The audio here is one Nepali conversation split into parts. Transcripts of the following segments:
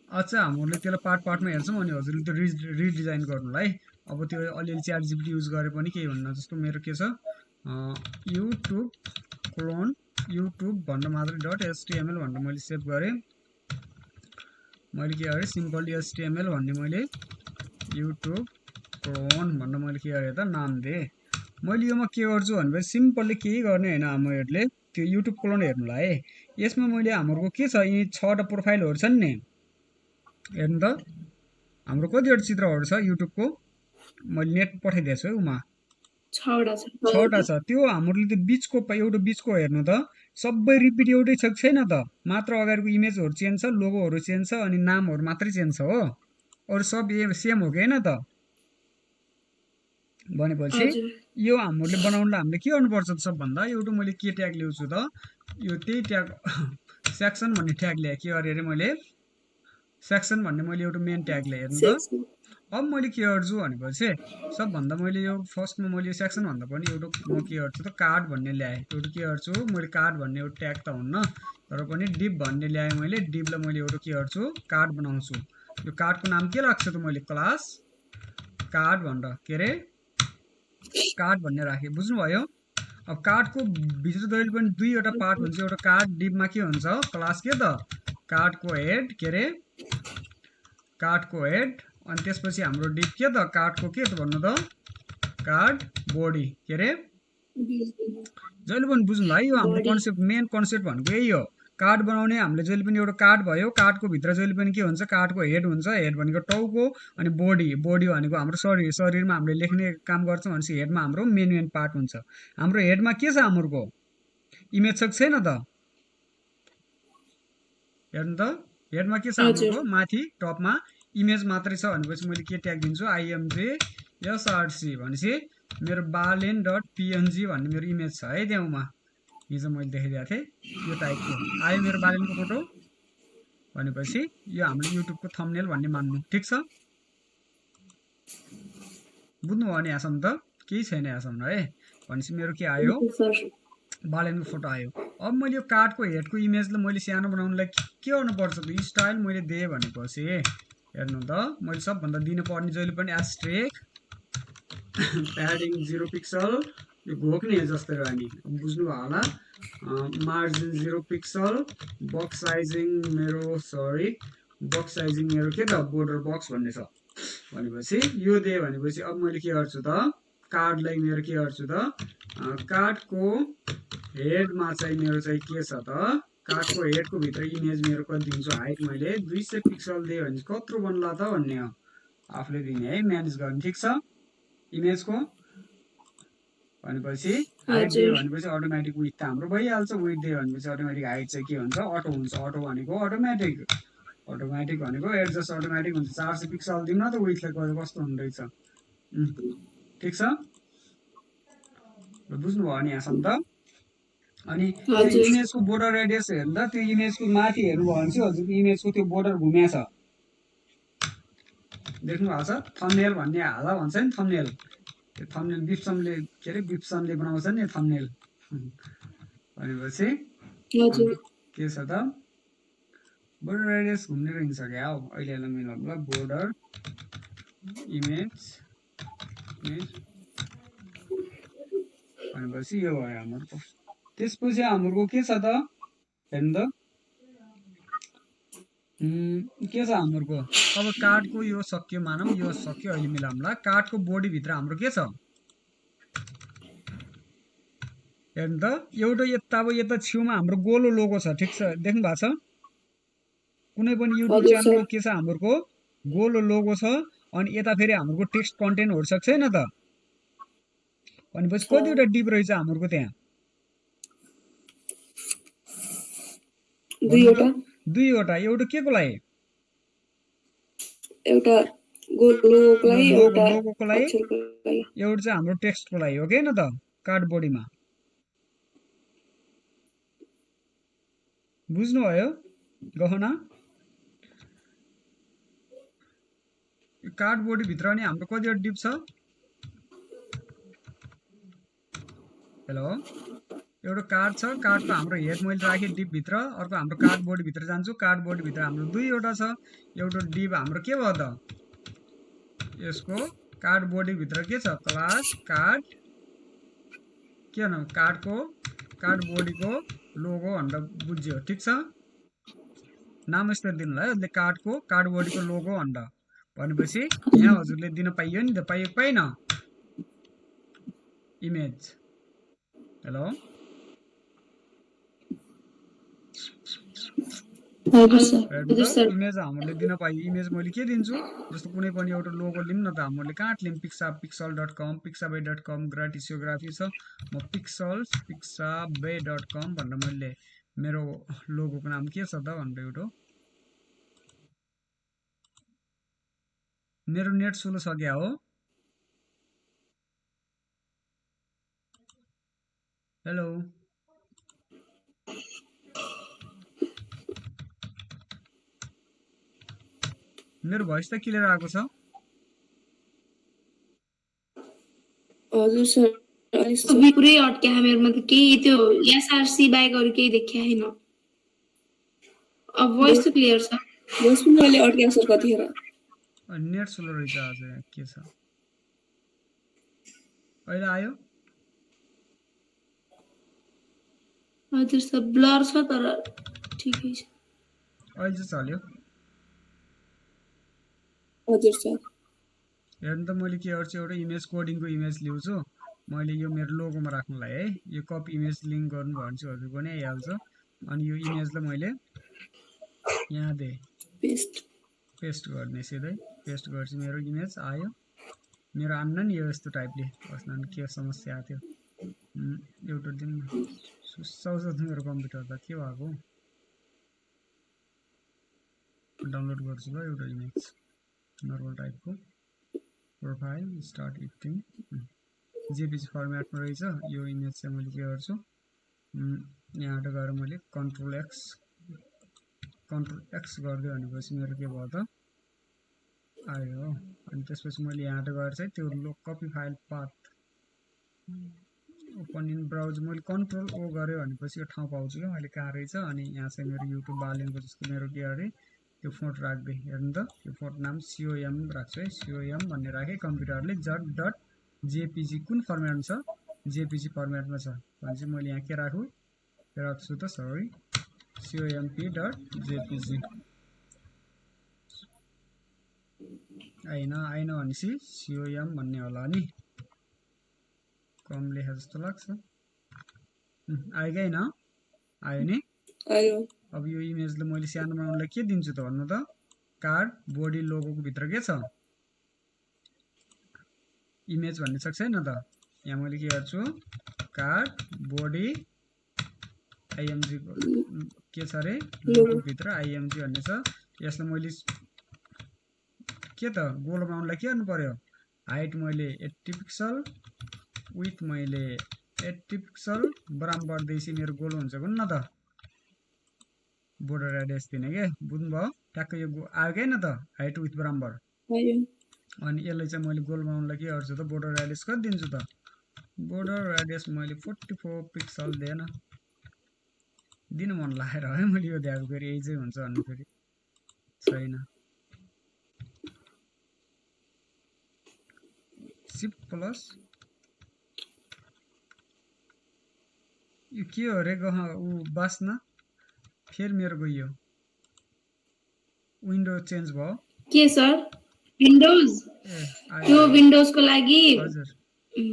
अच्छा हामीले त्यसलाई पार्टमा हेर्छौँ अनि हजुरले त्यो रिडिजाइन गर्नुलाई अब त्यो अलिअलि च्याट जिपिटी युज गरे पनि केही हुन्न। जस्तो मेरो के छ युट्युब क्लोन युट्युब भनेर मात्रै डट एचटिएमएल भनेर मैले सेभ गरेँ। मैले के गरेँ सिम्पली एचटिएमएल भन्ने मैले युट्युब क्लोन भनेर मैले के गरेँ त नाम दिएँ। मैले योमा के गर्छु भनेपछि सिम्पली केही गर्ने होइन हामीहरूले त्यो युट्युब क्लोन हेर्नुलाई यसमा मैले हाम्रो के छ यी 6वटा प्रोफाइलहरू छन् नि हेर्नु त हाम्रो कतिवटा चित्रहरू छ युट्युबको मैले नेट पठाइदिएको छु है उमा 6वटा छ। त्यो हाम्रो त्यो बिचको हेर्नु त सबै रिपिट एउटै छ कि छैन त मात्र अगाडिको इमेजहरू चेन्ज छ लोगोहरू चेन्ज छ अनि नामहरू मात्रै चेन्ज छ हो अरू सब सेम हो कि होइन त भनेपछि यो हामीले बनाउनलाई हामीले के गर्नुपर्छ त सबभन्दा एउटा मैले के ट्याग ल्याउँछु त यो त्यही ट्याग सेक्सन भन्ने ट्याग ल्याएँ के गरेँ अरे मैले सेक्सन भन्ने मैले एउटा मेन ट्याग ल्याएँ हेर्नु त अब मैले के गर्छु भनेपछि सबभन्दा मैले यो फर्स्टमा मैले सेक्सन भन्दा पनि एउटा म के गर्छु त कार्ड भन्ने ल्याएँ एउटा के गर्छु मैले कार्ड भन्ने एउटा ट्याग त हुन्न तर पनि डिप भन्ने ल्याएँ मैले डिपलाई मैले एउटा के गर्छु कार्ड बनाउँछु। यो कार्डको नाम के लाग्छ त मैले क्लास कार्ड भनेर के अरे कार्ड भन्ने राखेँ बुझ्नुभयो। अब कार्डको भित्र जहिले पनि दुईवटा पार्ट हुन्छ एउटा कार्ड डिपमा के हुन्छ क्लास के त कार्डको हेड के अरे कार्डको हेड अनि त्यसपछि हाम्रो डिप के त कार्डको के त भन्नु त कार्ड बडी के अरे जहिले पनि बुझ्नु है यो हाम्रो कन्सेप्ट मेन कन्सेप्ट भनेको यही हो। कार्ड बनाउने हामीले जहिले पनि एउटा कार्ड भयो कार्डको भित्र जहिले पनि के हुन्छ कार्डको हेड हुन्छ हेड भनेको टाउको अनि बडी भनेको हाम्रो शरीरमा हामीले लेख्ने काम गर्छौँ भनेपछि हेडमा हाम्रो मेन पार्ट हुन्छ। हाम्रो हेडमा के छ हाम्रो इमेज छ कि छैन त हेर्नु त हेडमा के छ हाम्रो माथि टपमा इमेज मात्रै छ भनेपछि मैले के ट्याग दिन्छु आइएमजे एसआरसी भनेपछि मेरो बालेन डट पिएनजी भन्ने मेरो इमेज छ है त्यहाँमा हिजो मैले देखाइदिएको थिएँ यो टाइपको आयो मेरो बालेनको फोटो भनेपछि यो हाम्रो युट्युबको थम्बनेल भन्ने मान्नु ठिक छ बुझ्नुभयो नि यहाँसम्म त केही छैन यहाँसम्म है भनेपछि मेरो के आयो बालेनको फोटो आयो। अब मैले यो कार्डको हेडको इमेजलाई मैले सानो बनाउनुलाई के गर्नुपर्छ त स्टाइल मैले दिएँ भनेपछि हेर्नु त मैले सबभन्दा दिनुपर्ने जहिले पनि एस्ट्रेक प्याडिङ 0 पिक्सल यो घोक्ने जस्तै हो हामी बुझ्नुभयो होला मार्जिन 0 पिक्सल बक्स साइजिङ मेरो के त बोर्डर बक्स भन्ने छ भनेपछि यो दिएँ भनेपछि अब मैले के गर्छु त कार्डलाई मेरो के गर्छु त कार्डको हेडमा चाहिँ मेरो चाहिँ के छ त कार्डको हेडको भित्र इमेज मेरो कति दिन्छु हाइट मैले 200 पिक्सल दिएँ भने कत्रो बन्ला त भन्ने हो आफूले दिने है म्यानेज गर्ने ठिक छ इमेजको भनेपछि हाइट दियो भनेपछि अटोमेटिक विथ त हाम्रो भइहाल्छ विथ दियो भनेपछि अटोमेटिक हाइट चाहिँ के हुन्छ अटो हुन्छ अटो भनेको अटोमेटिक भनेको एडजस्ट अटोमेटिक हुन्छ 400 पिक्सल दिउँ न त विथलाई गयो कस्तो हुँदो रहेछ ठिक छ बुझ्नुभयो नि यहाँसम्म त अनि इमेजको बोर्डर रेडियस हेर्नु त त्यो इमेजको माथि हेर्नुभयो भने चाहिँ हजुरको इमेजको त्यो बोर्डर घुम्या छ देख्नु भएको छ थम्बनेल भन्ने हाल भन्छ नि थम्बनेल त्यो थम्बनेल बिप्सनले के अरे बिप्सनले बनाउँछ नि थम्बनेल भनेपछि के छ त बोर्डर रेडियस घुम्ने रहन्छ क्या हो अहिले मिलाउँ ल बोर्डर इमेज भनेपछि यो भयो हाम्रो त्यसपछि हाम्रो के छ त हेर्नु त के छ हाम्रो अब कार्डको यो सक्यो मानौँ यो सक्यो अहिले मिलाउँला कार्डको बडी भित्र हाम्रो के छ हेर्नु त एउटा यता छेउमा हाम्रो गोलो लोगो छ ठिक छ देख्नु भएको छ कुनै पनि युट्युब च्यानलको के छ हाम्रो गोलो लोगो छ अनि यता फेरि हाम्रो टेक्स्ट कन्टेन्टहरू छ छैन त भनेपछि कतिवटा डिप रहेछ हाम्रो त्यहाँ दुईवटा एउटा के को लागि एउटा लोगोको लागि एउटा चाहिँ हाम्रो टेक्स्टको लागि हो कि न त कार्ड बडीमा बुझ्नुभयो गहना कार्ड बडी भित्र नि हाम्रो कतिवटा डिप छ हेलो एउटा कार्ड छ, कार्डको हाम्रो हेड मैले राखेँ डिप भित्र, अर्को हाम्रो कार्ड बडी भित्र जान्छु, कार्ड बडी भित्र हाम्रो दुईवटा छ, एउटा डिप हाम्रो के भयो त यसको कार्ड बडी भित्र के छ क्लास कार्ड के भनौँ कार्डको कार्ड बडीको लोगो भनेर बुझ्यो ठिक छ। नाम यस्तो दिनु ल यसले कार्डको कार्ड बडीको लोगो भनेर भनेपछि यहाँ हजुरले दिन पाइयो नि त पाइयो पाइन इमेज। हेलो हेर्नु त इमेज हामीले दिन पाइयो। इमेज मैले के दिन्छु जस्तो कुनै पनि एउटा लोगो लिउँ न त हामीले कहाँ लिउँ pixabay.com pixabay.com ग्राटिसियोग्राफी छ म pixabay.com भनेर मैले मेरो लोगोको नाम के छ त भनेर एउटा मेरो नेट स्लो छ क्या हो। हेलो मेरो भोइस त क्लियर आएको छ? हजुर सर पुरै अड्क्या मेरोमा त केही त्यो एसआरसी बाहेक अरू केही देखिया छैन। अब भोइस त क्लियर छ, भोइस पनि अहिले अड्क्या सर कतिखेर नेट स्लो रहेछ आज के छ अहिले आयो? हजुर सर ब्लर छ तर ठिकै छ अहिले चाहिँ चल्यो। हजुर सर हेर्नु त मैले के गर्छु एउटा इमेज कोडिङको इमेज ल्याउँछु मैले यो मेरो लोगोमा राख्नुलाई है यो कपी इमेज लिङ्क गर्नु भन्छु हजुरको नै आइहाल्छ। अनि यो इमेजलाई मैले यहाँ दे पेस्ट गर्ने सिधै पेस्ट गर्छु मेरो इमेज आयो। मेरो आन्न नि यो यस्तो टाइपले बस्न के समस्या आएको थियो एउटा दिन सुसाउँछ मेरो कम्प्युटर त के भएको डाउनलोड गर्छु ल एउटा इमेज नर्मल टाइपको प्रोफाइल स्टार्ट एडिटिङ जेपीजी फर्मेटमा रहेछ यो इमेज चाहिँ मैले के गर्छु यहाँबाट गएर मैले कन्ट्रोल एक्स गरिदियो भनेपछि मेरो के भयो त आयो। अनि त्यसपछि मैले यहाँबाट गएर चाहिँ त्यो copy file path open in browse मैले कन्ट्रोल ओ गरेँ भनेपछि यो ठाउँ पाउँछु क्या मैले कहाँ रहेछ। अनि यहाँ चाहिँ मेरो युट्युब बालेनको जस्तो मेरो के अरे त्यो फोट राख्दै हेर्नु त यो फोट नाम COM राख्छु है COM भन्ने राखेँ कम्प्युटरले JPG कुन फर्मेटमा छ JPG फर्मेटमा छ भने चाहिँ मैले यहाँ के राख्छु त सरी comp.jpg आएन भनेपछि COM भन्ने होला नि कम लेखा जस्तो लाग्छ आयो कि होइन आयो नि आयो। अब यो इमेजले मैले सानो बनाउनलाई के दिन्छु त भन्नु त कार्ड बडी लोगोको भित्र के छ इमेज भन्ने छ छैन त यहाँ मैले के गर्छु कार्ड बडी IMG के छ रे लोगो भित्र IMG भन्ने छ। यसलाई मैले के त गोलो बनाउनलाई के गर्नु पर्यो हाइट मैले 80 पिक्सल विथ मैले 80 पिक्सल बराबर दिएपछि मेरो गोलो हुन्छ कुन न त बोर्डर रेडियस दिने के बुझ्नुभयो ट्याक्कै यो आयो कि न त हाइट विथ बराबर अनि यसलाई चाहिँ मैले गोल बनाउनलाई के गर्छु त बोर्डर रेडियस कति दिन्छु त बोर्डर रेडियस मैले 44 पिक्सल दिएन दिन मन लागेर है मैले यो दिएको फेरि यही चाहिँ हुन्छ भन्नु फेरि छैन शिफ्ट प्लस यो के हो रे ऊ बास्न फेरि मेरो गयो विन्डो चेन्ज भयो के सर विन्डोज त्यो विन्डोजको लागि हजुर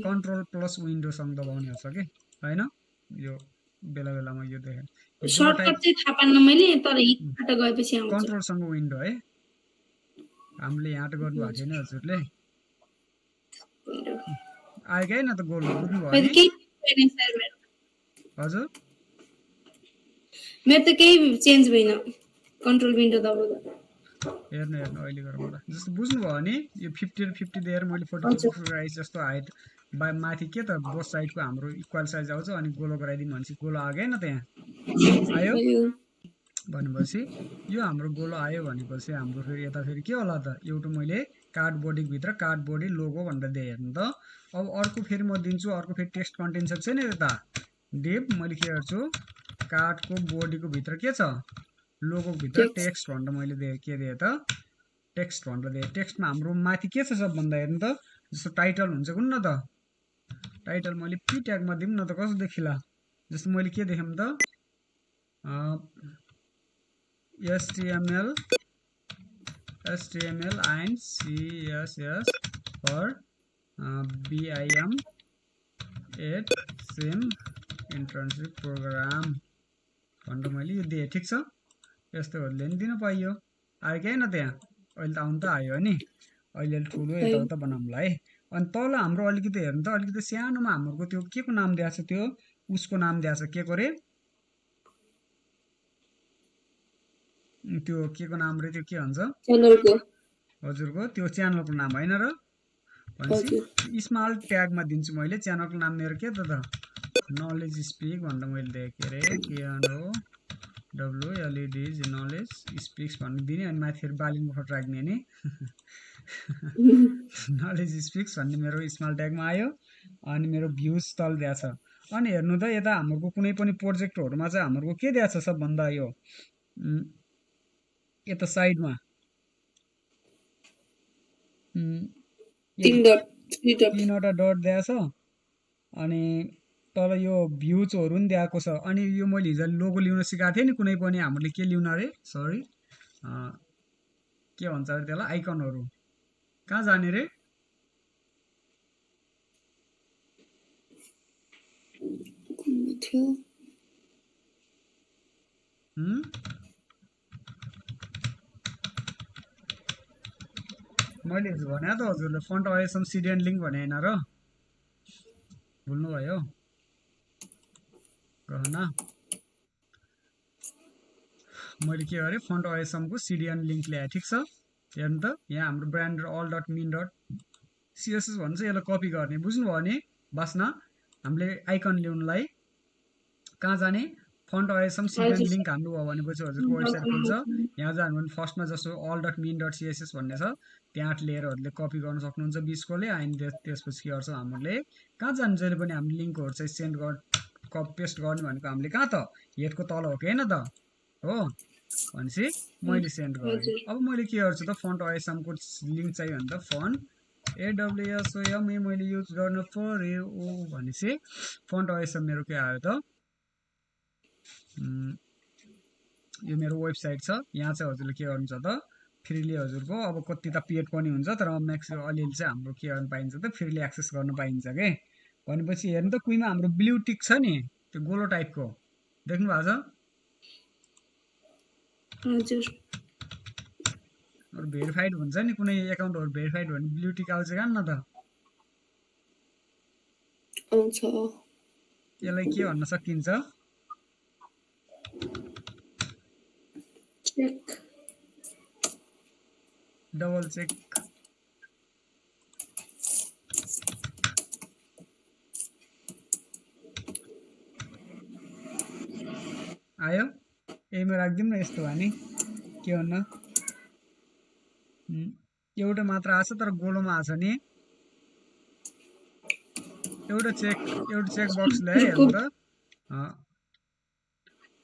कन्ट्रोल प्लस विन्डो सँग दबाउने हुन्छ के हैन यो बेला बेलामा यो देखे सर्टकट चाहिँ थाहा पान्न मैले तर हिटबाट गएपछि आउँछ कन्ट्रोल सँग विन्डो है हामीले यहाँ गर्नु भएको छैन हजुरले आयो कि न त गोल बुझ्नु भयो नि हजुर मेरो त केही चेन्ज भएन कन्ट्रोल विन्डो दबाउँदा हेर्नु अहिले गरौँ ल जस्तो बुझ्नु भयो नि यो 50 र 50 दिएर मैले 42 राइस जस्तो हाइट माथि के त बोथ साइडको हाम्रो इक्वल साइज आउँछ अनि गोलो गराइदिनु भनेपछि गोलो आयो न त यहाँ आयो भनेपछि यो हाम्रो गोलो आयो भनेपछि हाम्रो फेरि यता फेरि के होला त एउटा मैले कार्ड बडी भित्र कार्ड बडी लोगो भनेर दिएँ हेर्नु त। अब अर्को फेरि म दिन्छु अर्को फेरि टेक्स्ट कन्टेन्ट छ छैन यता डिभ मैले के गर्छु कार्डको बडीको भित्र के छ लोगोको भित्र Text. टेक्स्ट भनेर मैले के दिएँ त टेक्स्ट भनेर दिएँ टेक्स्टमा हाम्रो माथि के छ सबभन्दा हेर्नु त जस्तो टाइटल हुन्छ कुन न त टाइटल मैले पी ट्यागमा दिउँ न त कस्तो देखिला जस्तो मैले के देखाउँ त HTML and CSS for BIM 8 SIM internship program भनेर मैले यो दिएँ ठिक छ यस्तोहरूले नि दिन पाइयो आयो कि होइन त्यहाँ अहिले त आउनु त आयो नि अहिले ठुलो यताउता बनाउँला है अनि तल हाम्रो अलिकति हेर्नु त अलिकति सानोमा हाम्रो त्यो के को नाम दिएको छ त्यो उसको नाम दिएको छ के को रे त्यो के को नाम रे त्यो के भन्छ Channel को. हजुरको त्यो च्यानलको नाम होइन र भनेपछि स्मल ट्यागमा दिन्छु मैले च्यानलको नाम मेरो के त नलेज स्पिक भनेर मैले दिएँ के अरे KNO WLED नलेज स्पिक्स भन्ने दिने अनि माथि बालिङको फोटो राख्ने नि नलेज स्पिक्स भन्ने मेरो स्मल ट्यागमा आयो अनि मेरो भ्युज तल दिएको छ अनि हेर्नु त यता हाम्रो कुनै पनि प्रोजेक्टहरूमा चाहिँ हाम्रो के दिएको छ सबभन्दा यो यता साइडमा 3 dot 3 dot. तीनवटा डट दिएको छ अनि तल यो भ्युजहरू नि दिएको छ अनि यो मैले हिजो लोगो ल्याउन सिकाएको थिएँ नि कुनै पनि हामीले के ल्याउन अरे सरी के भन्छ अरे त्यसलाई आइकनहरू कहाँ जाने रे मैले भने त हजुरले फन्ट अएसम सिडिएन लिङ्क भने होइन र भुल्नुभयो गहना मैले के गरेँ फन्ट अएसमको सिडिएन लिङ्क ल्याएँ ठिक छ हेर्नु त यहाँ हाम्रो brand all dot min dot CSS भन्छ यसलाई कपी गर्ने बुझ्नुभयो नि बास्ना हामीले आइकन ल्याउनुलाई कहाँ जाने फन्ट अएसम सिडिएन लिङ्क हाम्रो भयो भनेपछि हजुरको वेबसाइट खुल्छ यहाँ जानु भने फर्स्टमा जस्तो all dot min dot CSS भन्ने छ त्यहाँ लिएर हजुरले कपी गर्न सक्नुहुन्छ 20कोले अनि त्यसपछि के गर्छ हामीले कहाँ जानु जहिले पनि हामीले लिङ्कहरू चाहिँ सेन्ड कपी पेस्ट गर्ने भनेको हामीले कहाँ त हेडको तल हो कि होइन त हो भनेपछि मैले सेन्ड गरेँ अब मैले के गर्छु त फन्ट अएसमको लिङ्क चाहियो भने त फन्ट AWSOM मैले युज गर्न पर्यो भनेपछि फन्ट अएसम मेरो के आयो त यो मेरो वेबसाइट छ यहाँ चाहिँ हजुरले के गर्नुहुन्छ त फ्रीली हजुरको अब कति त पेड पनि हुन्छ तर म्याक्स अलिअलि चाहिँ हाम्रो के गर्न पाइन्छ त फ्रीली एक्सेस गर्न पाइन्छ के भनेपछि हेर्नु त कुइमा हाम्रो ब्लू टिक छ नि त्यो गोलो टाइपको देख्नु भएको छ हजुर भेरिफाइड हुन्छ नि कुनै एकाउन्टहरू भेरिफाइड भने ब्लू टिक आउँछ कहाँ न त आउँछ यसलाई के भन्न सकिन्छ चेक डबल चेक आयो यहीमा राखिदिउँ न यस्तो भयो नि के भन्न एउटा मात्र आछ तर गोलोमा आछ नि एउटा चेक बक्स ल्याए हेर्नु त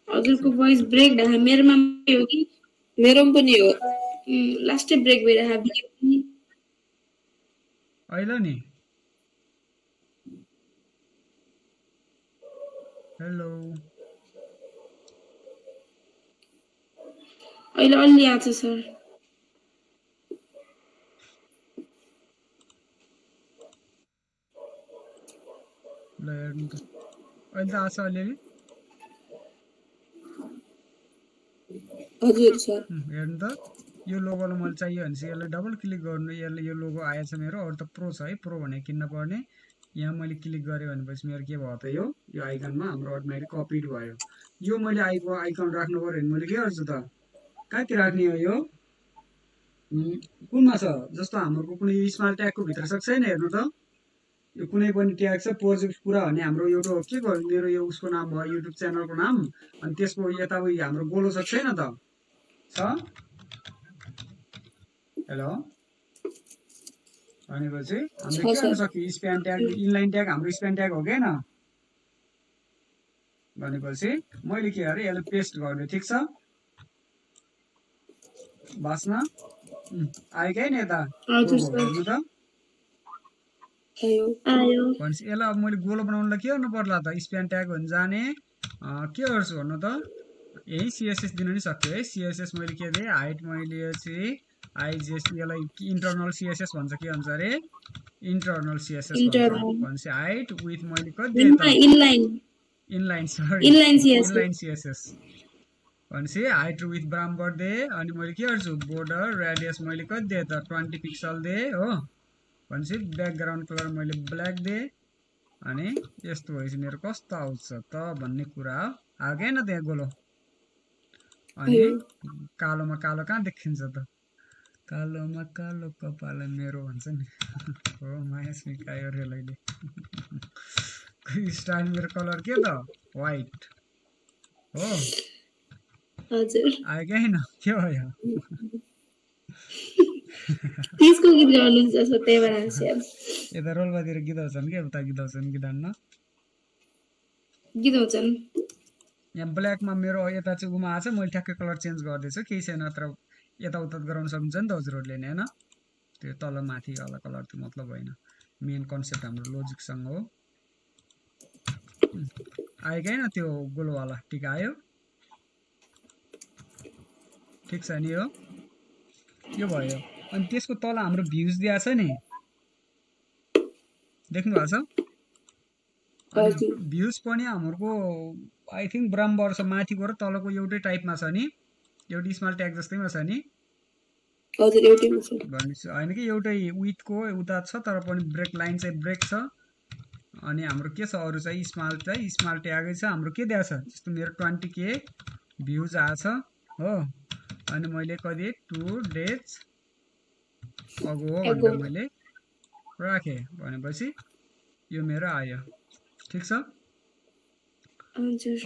हजुरको भोइस ब्रेक भए मेरोमा हो कि मेरो पनि हो लास्टै ब्रेक भइरहेको पनि अहिले नि हेलो अहिले अलि आछ सर ल हेर्नु त अहिले त आछ अलिअलि हजुर सर हेर्नु त यो लोगोलाई मैले चाहियो भने चाहिँ यसलाई डबल क्लिक गर्नु यसले यो लोगो आएछ मेरो अरू त प्रो छ है प्रो भने किन्न पर्ने यहाँ मैले क्लिक गरेँ भनेपछि मेरो के भयो त यो आइकनमा हाम्रो अटोमेटिक कपिड भयो यो मैले आइकन राख्नु पर्यो भने मैले के गर्छु त कहाँतिर राख्ने हो यो कुनमा छ जस्तो हाम्रो कुनै स्मार्ट ट्यागको भित्र सक्छ छैन हेर्नु त यो कुनै पनि ट्याग छ प्रोजेक्ट पुरा भने हाम्रो एउटा के गर्नु मेरो यो उसको नाम भयो युट्युब च्यानलको नाम अनि त्यसको यता हाम्रो गोलो सक्छ छैन त छ हेलो भनेपछि हामीले के गर्न सक्यो स्प्यान ट्याग इनलाइन ट्याग हाम्रो स्प्यान ट्याग हो कि होइन भनेपछि मैले के गरेँ यसलाई पेस्ट गर्ने ठीक छ बास्न आयो क्या नि यता हजुर गोलो सर हेर्नु त आयो भनेपछि यसलाई अब मैले गोलो बनाउनलाई के गर्नु पर्ला त स्प्यान ट्याग भन् जाने के गर्छु भन्नु त यही सिएसएस दिन नि सक्यो है सिएसएस मैले के दिएँ हाइट मैले चाहिँ आइजिएस यसलाई इन्टरनल सिएसएस भन्छ के भन्छ अरे इन्टरनल सिएसएस भन्छ इन्टरनल भनेपछि हाइट विथ मैले कति दिएँ त inline inline sorry inline CSS inline CSS भनेपछि हाइट विथ बराबर दिएँ अनि मैले के गर्छु बोर्डर रेडियस मैले कति दिएँ त 20 पिक्सल दिएँ हो भनेपछि ब्याकग्राउन्ड कलर मैले ब्ल्याक दिएँ अनि यस्तो भएपछि मेरो कस्तो आउँछ त भन्ने कुरा हो आएन त्यहाँ गोलो अनि कालोमा कालो कहाँ देखिन्छ त कालोमा कालो कपाल मेरो भन्छ नि हो माया स्मिकायो रेलैले स्टाइल मेरो कलर के त व्हाइट हो हजुर आयो कि होइन के भयो त्यसको गीत गाउनुहुन्छ जस्तो त्यही भएर हाँस्यो यता रोल्पातिर गीत आउँछन् कि उता गीत आउँछन् कि धान्न गीत आउँछन् यहाँ ब्ल्याकमा मेरो यता चाहिँ उमा आएको छ मैले ठ्याक्कै कलर चेन्ज गर्दैछु केही छैन नत्र यताउता गराउन सक्नुहुन्छ नि त हजुरहरूले नि होइन त्यो तल माथि वाला कलर त्यो मतलब होइन मेन कन्सेप्ट हाम्रो लोजिकसँग हो आयो कि होइन त्यो गोलोवाला टिका आयो ठिक छ नि हो यो भयो अनि त्यसको तल हाम्रो भ्युज दिएको छ नि देख्नु भएको छ अनि भ्युज पनि हाम्रो आई थिङ्क बराबर छ माथिको र तलको एउटै टाइपमा छ नि एउटै स्मल ट्याग जस्तैमा छ नि हजुर एउटैमा छ भनेपछि होइन कि एउटै विथको उता छ तर पनि ब्रेक लाइन चाहिँ ब्रेक छ अनि हाम्रो के छ अरू चाहिँ स्मल ट्यागै छ हाम्रो के दिएको छ जस्तो मेरो 20K भ्युज आएछ हो अनि मैले कति 2 डेज अगो भनेर मैले राखेँ भनेपछि यो मेरो आयो ठिक छ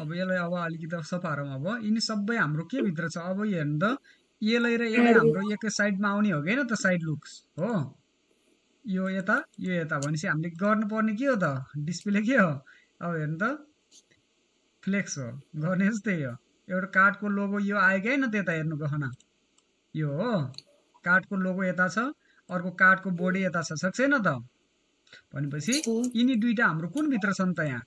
अब यसलाई अब अलिकति सफा गरौँ अब यिनी सबै हाम्रो के भित्र छ अब हेर्नु त यसलाई र यसलाई हाम्रो एकै साइडमा आउने हो कि होइन त साइड लुक्स हो यो यता भनेपछि हामीले गर्नुपर्ने के हो त डिस्प्ले के हो अब हेर्नु त फ्लेक्स हो गर्ने जस्तै हो एउटा कार्डको लोगो यो आयो कि होइन त्यता हेर्नु गहना यो हो कार्डको लोगो यता छ अर्को कार्डको बडी यता छ छैन त भनेपछि यिनी दुईटा हाम्रो कुन भित्र छन् त यहाँ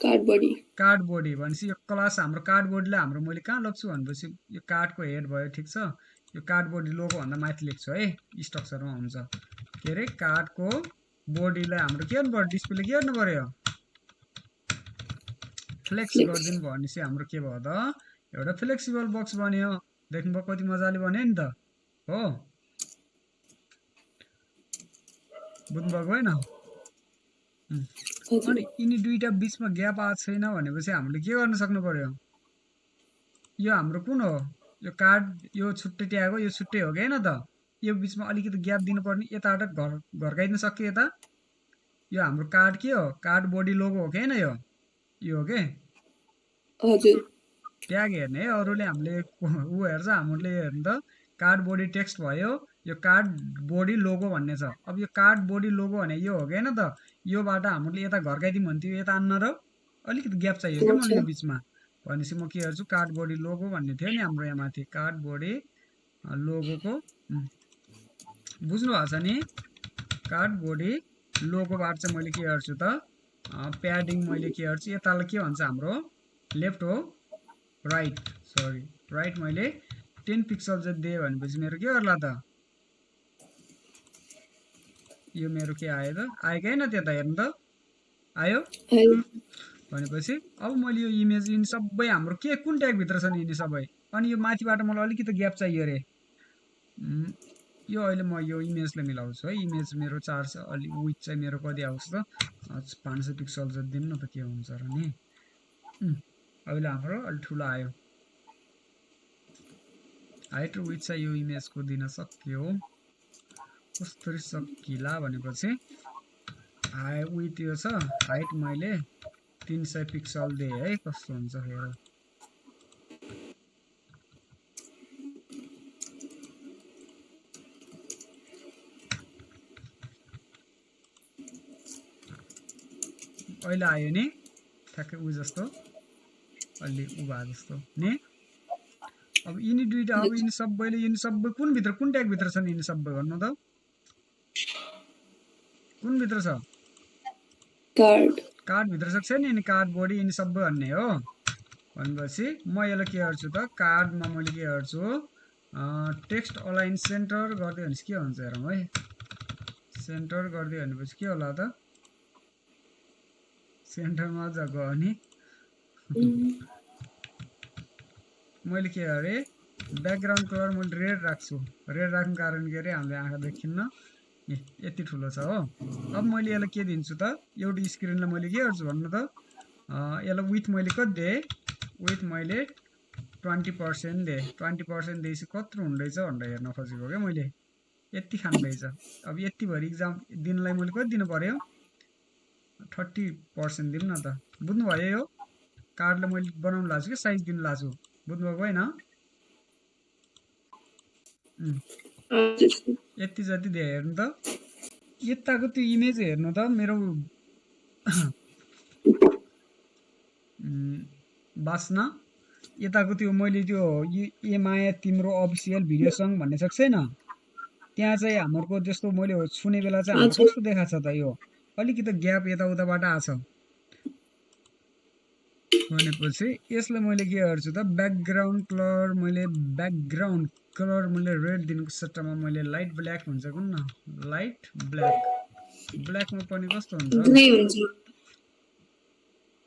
कार्ड बडी भनेपछि यो क्लास हाम्रो कार्ड बडीलाई हाम्रो मैले कहाँ लग्छु भनेपछि यो कार्डको हेड भयो ठिक छ यो कार्ड बडी लोगो भन्दा माथि लेख्छु है स्ट्रक्चरमा हुन्छ के अरे कार्डको बडीलाई हाम्रो के गर्नु पर्यो डिस्प्ले के गर्नु पर्यो फ्लेक्स गरिदिनु भयो भनेपछि हाम्रो के भयो त एउटा फ्लेक्सिबल बक्स बन्यो देख्नुभयो कति मजाले बन्यो नि त हो बुझ्नुभएको होइन अनि यिनी दुईटा बिचमा ग्याप आएको छैन भनेपछि हामीले के गर्न सक्नु पर्यो यो हाम्रो कुन हो यो कार्ड यो छुट्टै ट्याग हो यो छुट्टै हो कि होइन त यो बिचमा अलिकति ग्याप दिनुपर्ने यताबाट घर्काइदिन सक्यो यता यो हाम्रो कार्ड के हो कार्ड बडी लोगो हो कि होइन यो हो के हजुर ट्याग हेर्ने है अरूले हामीले ऊ हेर्छ हामीले हेर्नु त कार्ड बडी टेक्स्ट भयो यो कार्ड बडी लोगो भन्ने छ अब यो कार्ड बडी लोगो भने यो हो कि होइन त योबाट हामीले यता घर्काइदिउँ भन्थ्यो यता आन्न र अलिकति ग्याप चाहियो क्या मलाई यो बिचमा भनेपछि म के गर्छु कार्ड बडी लोगो भन्ने थियो नि हाम्रो यहाँ माथि कार्ड बडी लोगोको बुझ्नु भएको छ नि कार्ड बडी लोगोबाट चाहिँ मैले के गर्छु त प्याडिङ मैले के गर्छु यतालाई के भन्छ हाम्रो लेफ्ट हो राइट मैले 10 पिक्सल चाहिँ दिएँ भनेपछि मेरो के गर्ला त यो मेरो के आयो त आयो कि होइन त्यता हेर्नु त आयो भनेपछि अब मैले यो इमेज यिनी सबै हाम्रो के कुन ट्यागभित्र छन् यिनी सबै अनि यो माथिबाट मलाई अलिकति ग्याप चाहियो अरे यो अहिले म यो इमेजलाई मिलाउँछु है इमेज मेरो 400 अलि विथ चाहिँ मेरो कति आउँछ त 500 पिक्सल जति दिनु न त के हुन्छ र नि अहिले हाम्रो अलि ठुलो आयो हाइट र विथ चाहिँ यो इमेजको दिन सक्यो कसरी सकिला भनेपछि विथ यो छ हाइट मैले 300 पिक्सल दिएँ है कस्तो हुन्छ हेर अहिले आयो नि ठ्याक्कै उ जस्तो अलि उ भए जस्तो नि। अब यिनी दुईटा अब यिनी सबै कुन भित्र कुन ट्याग भित्र छन् यिनी सबै भन्नु त कुन भित्र छ कार्ड भित्र सक्छ नि यिनी कार्ड बडी यिनी सबै भन्ने हो भनेपछि म यसलाई के गर्छु त कार्डमा मैले के गर्छु टेक्स्ट अलाइन सेन्टर गर्दै भनेपछि के हुन्छ हेरौँ है सेन्टर गर्दै भनेपछि के होला त सेन्टरमा गयो अनि मैले के गरे ब्याकग्राउन्ड कलर मैले रेड राख्छु रेड राख्नु कारण के अरे हामीले आँखा देखिन्न यति ठुलो छ हो अब मैले यसलाई के दिन्छु त एउटा स्क्रिनलाई मैले के गर्छु भन्नु त यसलाई विथ मैले कति दिएँ विथ मैले 20% दिएँ 20% दिएपछि कत्रो हुँदैछ भनेर हेर्न खोजेको क्या मैले यति खाँदैछ अब यति भरि इक्जाम दिनलाई मैले कति दिनु पर्यो 30% दिनु न त बुझ्नुभयो यो कार्डलाई मैले बनाउनु लाग्छु कि साइज दिनु लाग्छु बुझ्नुभएको होइन यति जति दिए हेर्नु त यताको त्यो इमेज हेर्नु त मेरो बास्न यताको त्यो मैले त्यो ए माया तिम्रो अफिसियल भिडियो सङ भन्ने सक्छ छैन त्यहाँ चाहिँ हाम्रो जस्तो मैले सुने बेला चाहिँ हाम्रो कस्तो देखाएको छ त यो अलिकति ग्याप यताउताबाट आछ भनेपछि यसलाई मैले के गर्छु त ब्याकग्राउन्ड कलर मैले रेड दिनुको सट्टामा मैले लाइट ब्ल्याक हुन्छ कुन न लाइट ब्ल्याकमा पनि कस्तो हुन्छ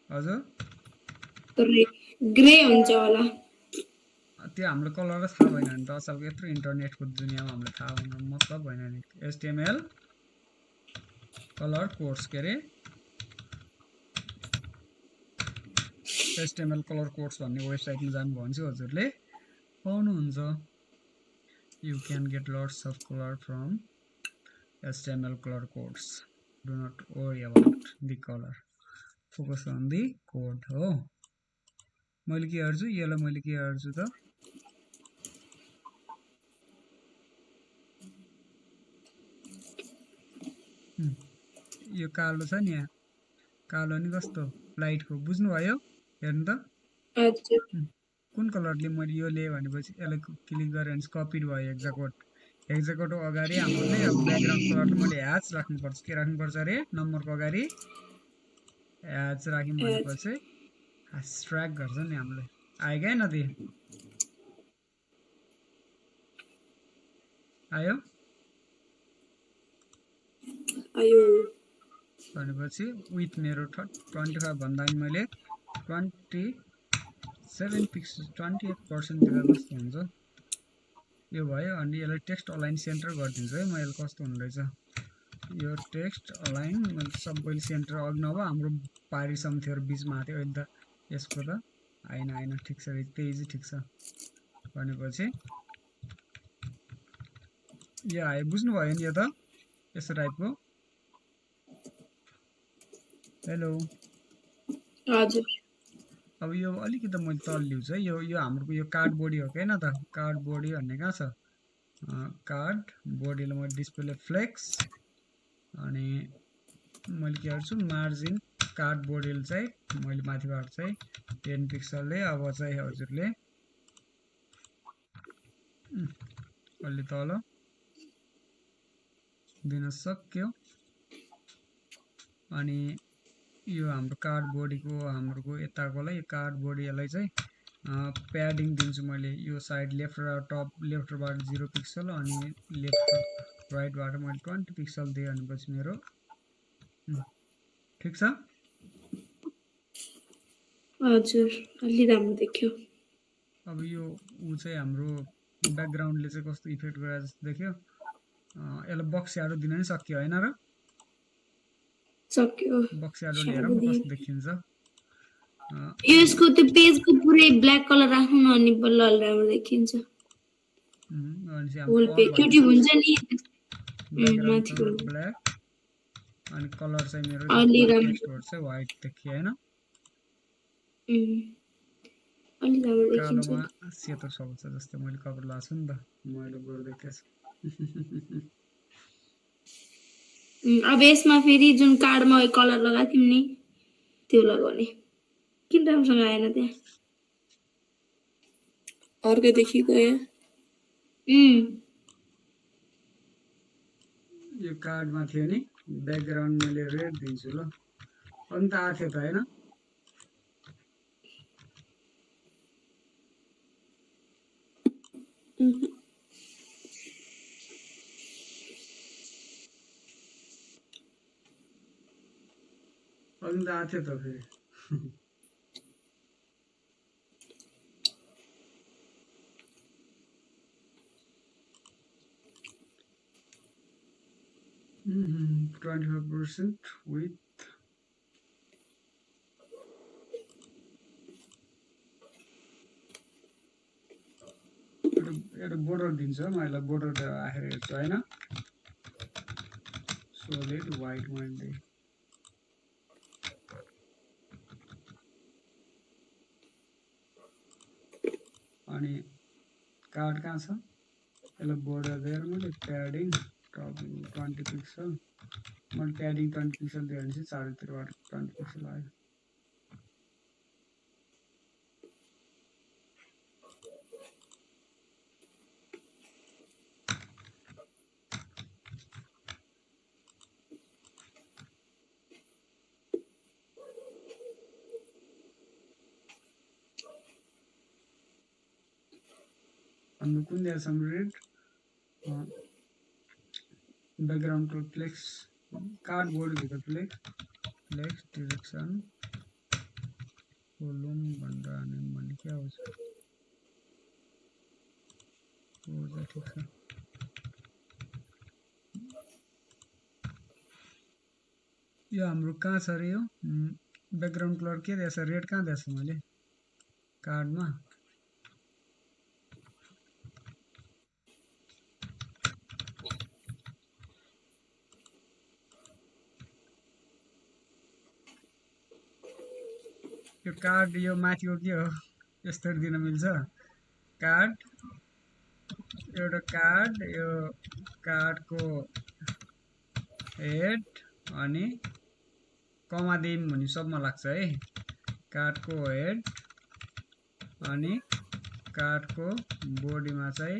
हजुर ग्रे हुन्छ होला त्यो हाम्रो कलर थाहा भएन भने त अचलको यत्रो इन्टरनेटको दुनियाँमा हामीलाई थाहा हुनु मतलब भएन नि HTML कलर कोड्स के अरे HTML कलर कोड्स भन्ने वेबसाइटमा जानुभयो भने चाहिँ हजुरले पाउनुहुन्छ you can get lots of color from HTML color codes do not worry about the color focus on the code हो मैले के गर्छु यसलाई मैले के गर्छु त यो कालो छ नि यहाँ कालो नि कस्तो लाइटको बुझ्नुभयो हेर्नु त कुन कलरले मैले यो लिएँ भनेपछि यसलाई क्लिक गरेँ भने कपिड भयो एक्जाकोट अगाडि हाम्रो चाहिँ अब ब्याकग्राउन्ड कलरले मैले ह्याच राख्नुपर्छ के राख्नुपर्छ अरे नम्बरको अगाडि ह्याच राख्यौँ भनेपछि ह्यासट्याग गर्छ नि हामीले आयो क्या नदी आयो भनेपछि विथ मेरो 25 भन्दा पनि मैले 28% दिँदा कस्तो हुन्छ यो भयो अनि यसलाई टेक्स्ट अलाइन सेन्टर गरिदिन्छु है म यसलाई कस्तो हुँदैछ यो टेक्स्ट अलाइन मैले सबैले सेन्टर अघि नभए हाम्रो पारिसम्म थियो बिचमा थियो अहिले त यसको त आएन ठिक छ त्यही चाहिँ ठिक छ भनेपछि यो आयो बुझ्नुभयो नि यो त यस्तो टाइपको हेलो हजुर अब यो अलिकति मैले तल ल्याउँछु है यो हाम्रो यो कार्ड बडी हो हैन त कार्ड बडी भन्ने कहाँ छ कार्ड बडीलाई मैले डिस्प्ले फ्लेक्स अनि मैले के गर्छु मार्जिन कार्ड बडीले चाहिँ मैले माथिबाट चाहिँ 10 पिक्सलले अब चाहिँ हजुरले अलि तल दिन सक्यो अनि यो हाम्रो कार्ड बडीको हाम्रो यताकोलाई यो कार्ड बडीलाई चाहिँ प्याडिङ दिन्छु मैले यो साइड लेफ्ट र टप लेफ्टबाट 0 पिक्सल अनि लेफ्ट राइटबाट मैले 20 पिक्सल दिएँ भनेपछि मेरो ठिक छ हजुर अलि राम्रो देखियो अब यो उ चाहिँ हाम्रो ब्याकग्राउन्डले चाहिँ कस्तो इफेक्ट गरे जस्तो देखियो यसलाई बक्स स्याडो दिन नि सक्यो हैन र सक्यो बक्स स्याडोले हेरौँ कस्तो देखिन्छ यसको त्यो पेजको पुरै ब्ल्याक कलर राख्नु न अनि बल्ल राम्रो देखिन्छ होल पेज क्युटी हुन्छ नि माथिको ब्ल्याक अनि कलर चाहिँ मेरो टेक्स्टहरु चाहिँ व्हाइट देखियो हैन अलि राम्रो देखिन्छ कालोमा सेतो छ जस्तो मैले कभर लाछु नि त मैले गर्दै थिएछु अब यसमा फेरि जुन कार्डमा कलर लगाथ्यौं नि त्यो लगाउने किन राम्रोसँग आएन त्यहाँ अर्कै देखि गयो यो कार्डमा थियो नि ब्याकग्राउन्ड मैले रेड दिन्छु ल अनि त आएको थियो त होइन अनि त आएको थियो त फेरि Mhm, 25% with एउटा बोर्डर दिन्छ मैले बोर्डर राखेर हेर्छु होइन सोलिड वाइट मैले अनि कार्ड कहाँ छ यसलाई बोर्डर दिएर मैले प्याडिङ टपिङ 20 पिक्सल मैले प्याडिङ 20 पिक्सल दियो भने चाहिँ चारैतिरबाट 20 पिक्सल आयो अनि कुन दिएर सम रेड ब्याकग्राउन्ड को फ्लेक्स कार्डबोर्ड भित्र फ्लेक्स डिरेक्सन कोलम भनेर हाने भने के आउँछ हो त ठिक छ यो हाम्रो कहाँ छ रे यो ब्याकग्राउन्ड कलर के दिएछ रेड कहाँ दिएछ मैले कार्डमा यो कार्ड यो माथिको के हो यस्तरी दिन मिल्छ कार्ड एउटा कार्ड यो कार्डको हेड अनि कमा दिम भन्ने सबमा लाग्छ है कार्डको हेड अनि कार्डको बडीमा चाहिँ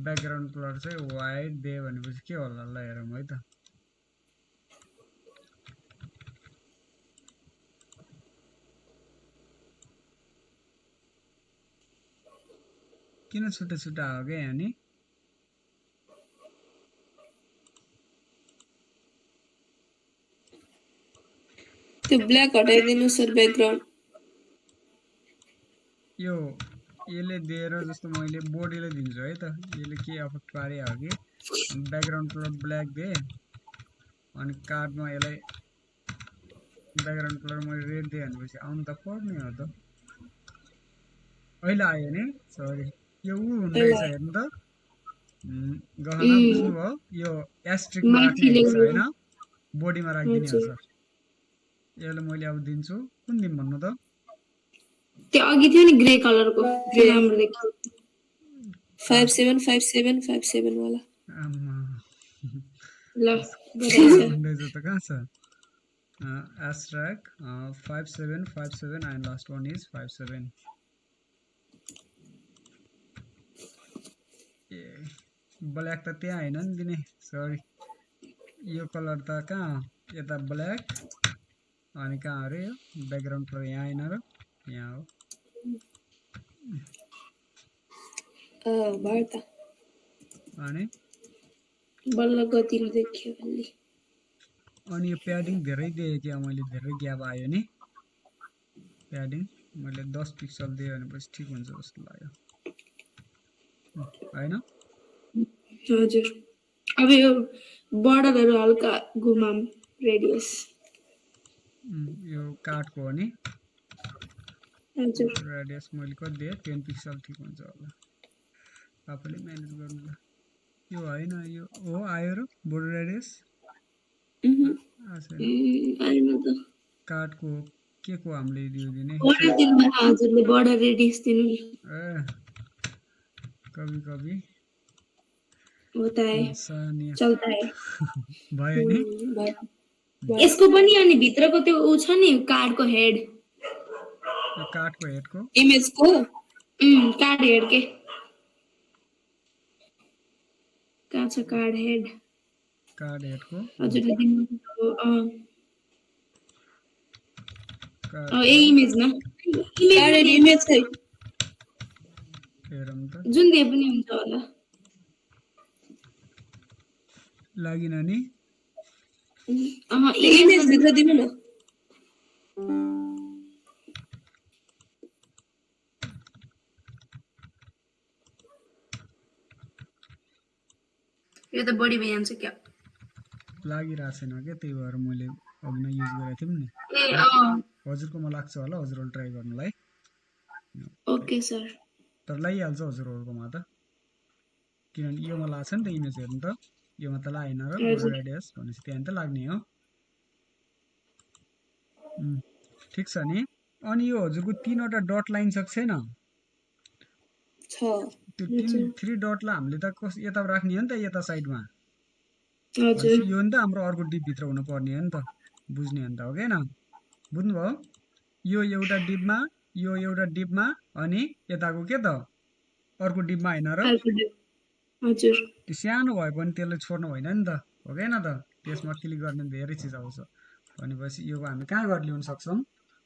ब्याकग्राउन्ड कलर चाहिँ वाइट दिए भनेपछि के होला ल हेरौँ है त किन छुट्टा छुट्टा हो क्या यहाँ नि त्यो ब्ल्याक हटाइदिनु सर ब्याकग्राउन्ड यो यसले दिएर जस्तो मैले बडीले दिन्छु है त यसले के अफेक्ट पारे हो कि ब्याकग्राउन्ड कलर ब्ल्याक दिए अनि कार्डमा यसलाई ब्याकग्राउन्ड कलर मैले रेड दिएँ भनेपछि आउनु त पर्ने हो त अहिले आयो नि सरी यो ऊ हुँदैछ हेर्नु त गहना बुझ्नुभयो यो एस्ट्रिकमा राख्ने हुन्छ होइन बडीमा राखिदिने हो सर यसलाई मैले अब दिन्छु कुन दिन भन्नु त त्यो अघि थियो नि ग्रे कलरको ग्रे राम्रो देखियो 575757 वाला आमा ल भन्दैछ त कहाँ छ एस्ट्राक 5757 and last one is 57 A black त त्यहाँ हैन नि दिने सरी यो कलर त कहाँ यता ब्ल्याक अनि कहाँ अरे यो ब्याकग्राउन्ड कलर यहाँ हैन र यहाँ हो भयो त अनि बल्ल गतिलो देखियो अलि अनि यो प्याडिङ धेरै दिए कि मैले धेरै ग्याप आयो नि प्याडिङ मैले 10 पिक्सल दिए भनेपछि ठिक हुन्छ जस्तो लाग्यो हैन हजुर अब यो बर्डरहरु हल्का घुमाम रेडियस यो कार्डको हो नि हजुर रेडियस मैले कति दिएँ 10 पिक्सल ठिक हुन्छ होला आफैले म्यानेज गर्नु ल यो हैन यो हो आयो र बोर्डर रेडियस आएन त कार्डको के को हामीले दियो दिने बर्डर दिनु हजुरले बर्डर रेडियस दिनु नि ए कभी कभी होता है सानिया चलता है भयो नि यसको पनि अनि भित्रको त्यो उ छ नि कार्डको हेड यो कार्डको हेडको इमेजको कार्ड हेड के कहाँ छ कार्ड हेड हेडको हजुरले दिनुभएको कार्ड यही इमेजमा कार्ड इमेज है हेरौँ त जुन दिए पनि हुन्छ होला लागिन नि इमेज भित्र दिनु न यो त बढी भइहाल्छ क्या लागिरहेको छैन क्या त्यही भएर मैले अघि नै युज गरेको थिएँ नि हजुरकोमा लाग्छ होला हजुरहरूले ट्राई गर्नुलाई ओके सर तर लागिहाल्छ हजुरहरूकोमा त किनभने योमा लाग्छ नि त इमेज हेर्नु त योमा त लागेन र बोर्डर रेडियस भनेपछि त्यहाँ त लाग्ने हो ठिक छ नि अनि यो हजुरको 3वटा डट लाइन छ कि छैन छ त्यो 3 डटलाई हामीले त यता राख्ने हो नि त यता साइडमा हजुर यो नि त हाम्रो अर्को डिप भित्र हुनु पर्ने हो नि त बुझ्ने हो नि त हो कि बुझ्नुभयो यो एउटा डिपमा अनि यताको के त अर्को डिपमा होइन र हजुर त्यो सानो भए पनि त्यसले छोड्नु भएन नि त हो कि त त्यसमा क्लिक गर्ने धेरै चिज आउँछ भनेपछि यो हामी कहाँ गएर ल्याउन सक्छौँ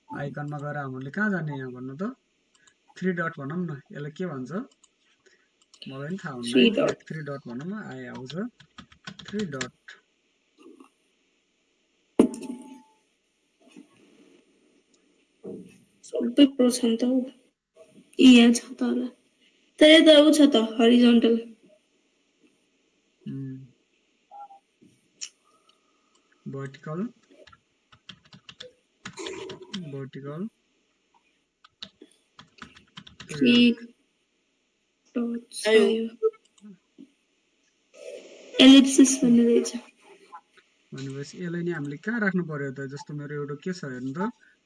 आइकनमा गएर हामीले कहाँ जाने यहाँ भन्नु त 3 डट भनौँ न यसलाई के भन्छ मलाई पनि थाहा हुन्न 3 डट भनौँ न आउँछ 3 डट सबै प्रो छ नि त हौ यहाँ छ त होला तर यता ऊ छ त हरिजन्टल vertical एलिप्सिस भन्ने रहेछ भनेपछि यसलाई नि हामीले कहाँ राख्नु पर्यो त जस्तो मेरो एउटा के छ हेर्नु त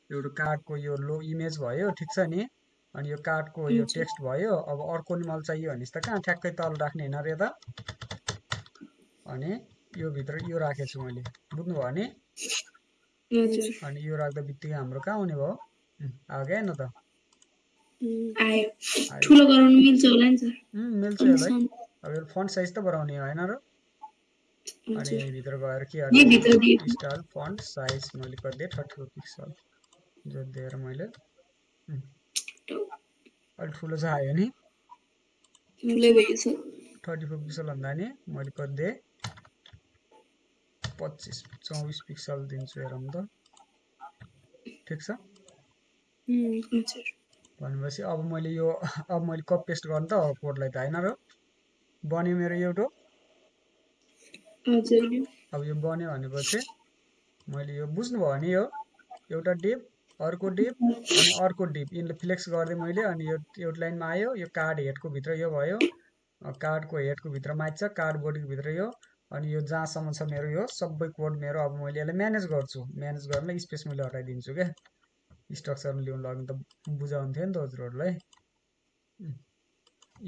एउटा कार्डको यो लो इमेज भयो ठिक छ नि अनि यो कार्डको यो टेक्स्ट भयो अब अर्को नि मलाई चाहियो भनेपछि त कहाँ ठ्याक्कै तल राख्ने हैन रे त अनि यो भित्र यो राखेछु मैले बुझ्नुभयो नि अनि यो राख्दा बित्तिकै हाम्रो कहाँ हुने भयो आयो न त आयो ठुलो गराउनु मिल्छ होला नि सर मिल्छ यसलाई अब यो फन्ट साइज त बढाउने हैन र अनि यही भित्र गएर के गर्ने स्टाइल फन्ट साइज मैले गरिदिएँ 34 पिक्सल जो दिएर मैले अलि ठुलो छ आयो नि 34 पिक्सल भन्दा नि मैले गरिदिएँ 24 पिक्सल दिन्छु हेरौँ त ठिक छ भनेपछि अब मैले कपी पेस्ट गर्नु त कोडलाई त हैन र बन्यो मेरो एउटा अब यो बन्यो भनेपछि मैले यो बुझ्नुभयो नि यो एउटा डिप अर्को डिप अनि अर्को डिप यिनले फ्लेक्स गर्दै मैले अनि यो एउटा लाइनमा आयो यो कार्ड हेडको भित्र यो भयो कार्डको हेडको भित्र माइछ कार्ड बडीको भित्र यो अनि यो जहाँसम्म छ मेरो यो सबै कोड मेरो अब मैले यसलाई म्यानेज गर्छु म्यानेज गर्न स्पेस मैले हटाइदिन्छु के स्ट्रक्चरमा ल्याउन लाग्नु त बुझाउँथ्यो नि त हजुरहरूलाई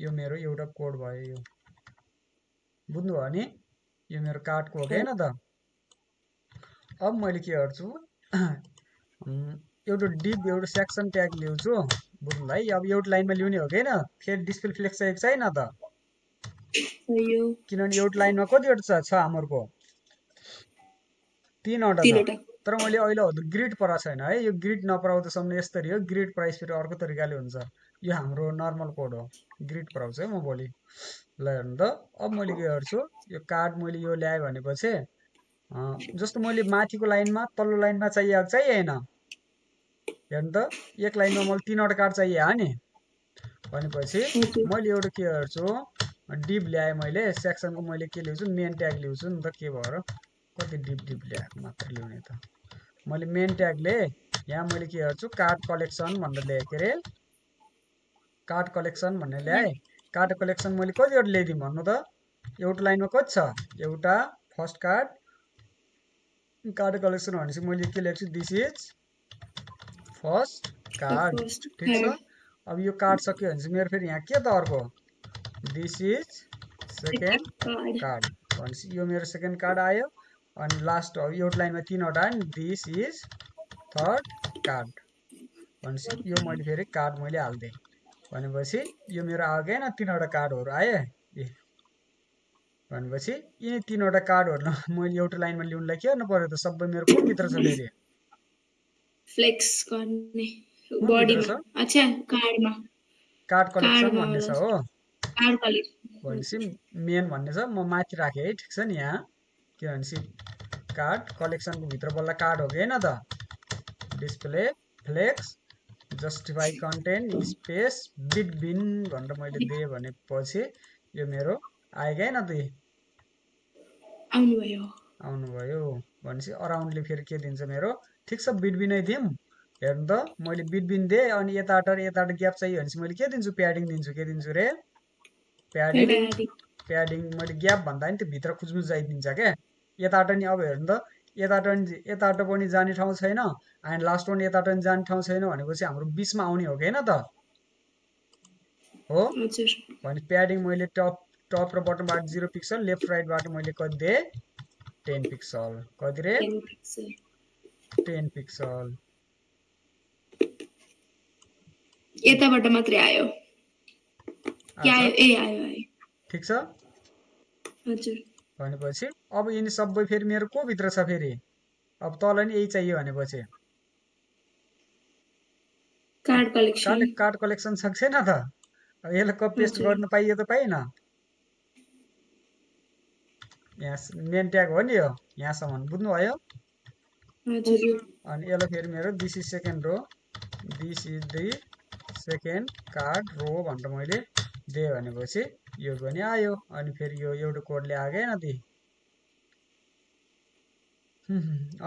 यो मेरो एउटा कोड भयो यो बुझ्नुभयो नि यो मेरो कार्डको हो कि हैन त अब मैले के गर्छु एउटा डिप एउटा सेक्सन ट्याग ल्याउँछु बुझ्नु है अब एउटा लाइनमा ल्याउने हो कि हैन फेरि डिस्प्ले फ्लेक्स चाहिएको छैन त किनभने एउटा लाइनमा कतिवटा छ हाम्रो 3वटा छ तर मैले अहिले हजुर ग्रिड पराएको छैन है यो ग्रिड नपराउँदासम्म यसरी हो ग्रिड प्राइस फेरि अर्को तरिकाले हुन्छ यो हाम्रो नर्मल कोड हो ग्रिड पराउँछु है म भोलि ल हेर्नु त अब मैले के गर्छु यो कार्ड मैले यो ल्याएँ भनेपछि जस्तो मैले माथिको लाइनमा तल्लो लाइनमा चाहिएको हैन हेर्नु त एक लाइनमा मलाई 3वटा कार्ड चाहियो नि भनेपछि मैले एउटा के गर्छु डिप ल्याएँ मैले सेक्सनको मैले के ल्याउँछु मेन ट्याग ल्याउँछु नि त के भएर कति डिप ल्याएको मात्र ल्याउने त मैले मेन ट्यागले यहाँ मैले के गर्छु कार्ड कलेक्सन भनेर ल्याएँ के रे कार्ड कलेक्सन भन्ने ल्याएँ कार्ड कलेक्सन मैले कतिवटा ल्याइदिउँ भन्नु त एउटा लाइनमा कति छ एउटा फर्स्ट कार्ड कलेक्सन भनेपछि मैले के लेख्छु दिस इज फर्स्ट कार्ड ठिक छ अब यो कार्ड सक्यो भने चाहिँ मेरो फेरि यहाँ के त अर्को दिस इज सेकेन्ड कार्ड भनेपछि यो मेरो सेकेन्ड कार्ड आयो अनि लास्ट अब एउटा लाइनमा 3वटा नि दिस इज थर्ड कार्ड भनेपछि यो मैले फेरि कार्ड मैले हाल्दिएँ भनेपछि यो मेरो आयो कि होइन 3वटा कार्डहरू आए भनेपछि यी 3वटा कार्डहरूलाई मैले एउटा लाइनमा ल्याउनलाई के गर्नु पर्यो त सबै मेरो कुन भित्र छ फेरि फ्लेक्स गर्ने कुन भित्र बडीमा छ अच्छा कार्डमा कार्ड कलेक्सन कार्डमा भन्ने होला छ हो कार्ड कलेक्सन भनेपछि मेन भन्ने छ म माथि राखेँ है ठिक छ नि यहाँ के भनेपछि कार्ड कलेक्सनको भित्र बल्ल कार्ड हो कि होइन त display flex justify content space between भनेर मैले दिएँ भनेपछि यो मेरो आयो कि होइन त आउनुभयो भनेपछि अराउन्डले फेरि के दिन्छ मेरो ठिक छ बिटबिनै दिउँ हेर्नु त मैले बिटबिन दिएँ अनि यताबाट ग्याप चाहियो भनेपछि मैले के दिन्छु प्याडिङ दिन्छु के दिन्छु रे प्याडिङ मैले ग्याप भन्दा नि त्यो भित्र खुज्नु जाइदिन्छ क्या यताबाट नि अब हेर्नु त यताबाट पनि जाने ठाउँ छैन अनि लास्ट पनि यताबाट पनि जाने ठाउँ छैन भनेपछि हाम्रो बिचमा आउने हो कि होइन त हो भने प्याडिङ मैले टप र बटमबाट 0 पिक्सल लेफ्ट राइटबाट मैले कति दिएँ 10 पिक्सल कति रे 10 पिक्सल यताबाट मात्रै आयो ठिक छ हजुर भनेपछि अब यिनी सबै फेरि मेरो को भित्र छ फेरि अब तल नि यही चाहियो भनेपछि कार्ड कलेक्सन सक्छ छैन त अब यसलाई कपी पेस्ट गर्न पाइयो त पाइन यहाँ मेन ट्याग हो नि यो यहाँसम्म बुझ्नुभयो अनि यसलाई फेरि मेरो this is second row this is the second card row भनेर मैले दिएँ भनेपछि यो पनि आयो अनि फेरि यो एउटा कोडले आयो कि होइन ती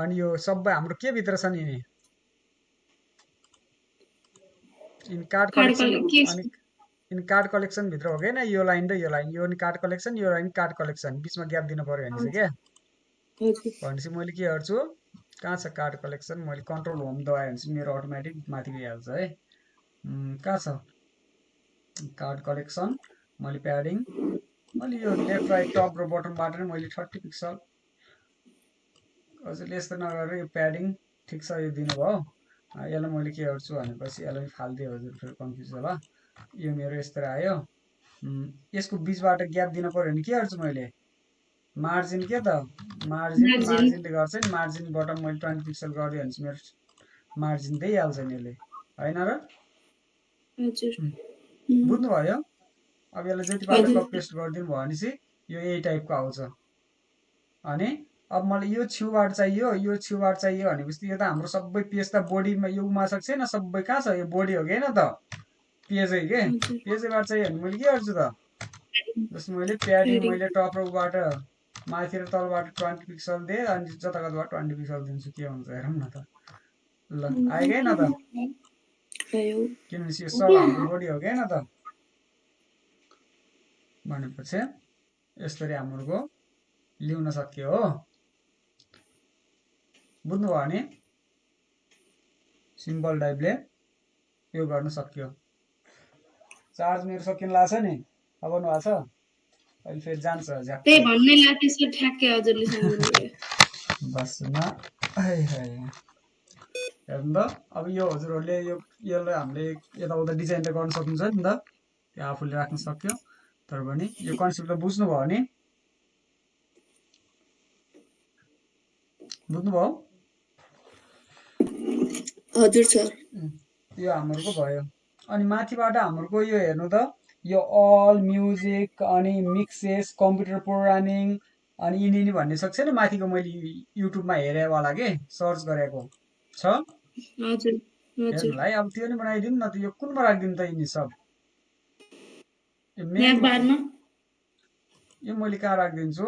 अनि यो सबै हाम्रो के भित्र छ नि कार्ड कलेक्सन अनि कार्ड कलेक्सन भित्र हो कि होइन यो लाइन र यो लाइन यो नि कार्ड कलेक्सन यो लाइन कार्ड कलेक्सन बिचमा ग्याप दिनु पर्यो भने चाहिँ क्या भनेपछि मैले के गर्छु कहाँ छ कार्ड कलेक्सन मैले कन्ट्रोल होम दबाएँ भने चाहिँ मेरो अटोमेटिक माथि गइहाल्छ है कहाँ छ कार्ड कलेक्सन मैले प्याडिङ मैले यो लेफ्ट राइट टप र बटमबाट नै मैले 30 पिक्सल हजुरले यस्तो नगरेर यो प्याडिङ ठिक छ यो दिनुभयो यसलाई मैले के गर्छु भनेपछि यसलाई फालिदिएँ हजुर फेरि कन्फ्युज होला यो मेरो यस्तो आयो यसको बिचबाट ग्याप दिन पर्यो भने के गर्छु मैले मार्जिन के त मार्जिनले गर्छ नि मार्जिन बटम मैले 20 पिक्सल गरिदिएँ भने चाहिँ मेरो मार्जिन दिइहाल्छ नि यसले होइन र बुझ्नुभयो अब यसलाई जतिपल्ट कपी पेस्ट गरिदिनु भयो भने चाहिँ यो यही टाइपको आउँछ अनि अब मलाई यो छेउबाट चाहियो भनेपछि यो त हाम्रो सबै पेज त बोडीमा यो उमा सक्छ छैन सबै कहाँ छ यो बोडी हो कि होइन त पेजै के पेजैबाट चाहियो भने मैले के गर्छु त जस्तो मैले प्याडिङ मैले टप र उबाट माथि र तलबाट 20 पिक्सल दिएँ अनि जताकताबाट 20 पिक्सल दिन्छु के हुन्छ हेरौँ न त ल आयो कि होइन त किनभने यो सब हाम्रो बोडी हो कि होइन त भनेपछि यसरी हाम्रो ल्याउन सक्यो हो बुझ्नुभयो नि सिम्पल टाइपले यो गर्न सक्यो चार्ज मेरो सकिन लाग्छ नि अब भएको छ अहिले फेरि जान्छ झ्याप्प त्यही भन्नै लाग्छ ठ्याक्कै हजुरले सम्झिनुभयो बस न हेर्नु त अब यो हजुरहरूले यसलाई हामीले यताउता डिजाइन त गर्न सक्नुहुन्छ नि त त्यो आफूले राख्न सक्यो तर पनि यो कन्सेप्ट त बुझ्नुभयो नि बुझ्नुभयो हजुर सर यो हाम्रो भयो अनि माथिबाट हाम्रो यो हेर्नु त यो अल म्युजिक अनि मिक्सेस कम्प्युटर प्रोग्रामिङ अनि यिनी भन्ने सक्छ नि माथिको मैले युट्युबमा हेरेवाला के सर्च गरेको छ हेर्नुलाई अब त्यो नि बनाइदिउँ न त यो कुनमा राखिदिउँ त यिनी सब यो मैले कहाँ राखिदिन्छु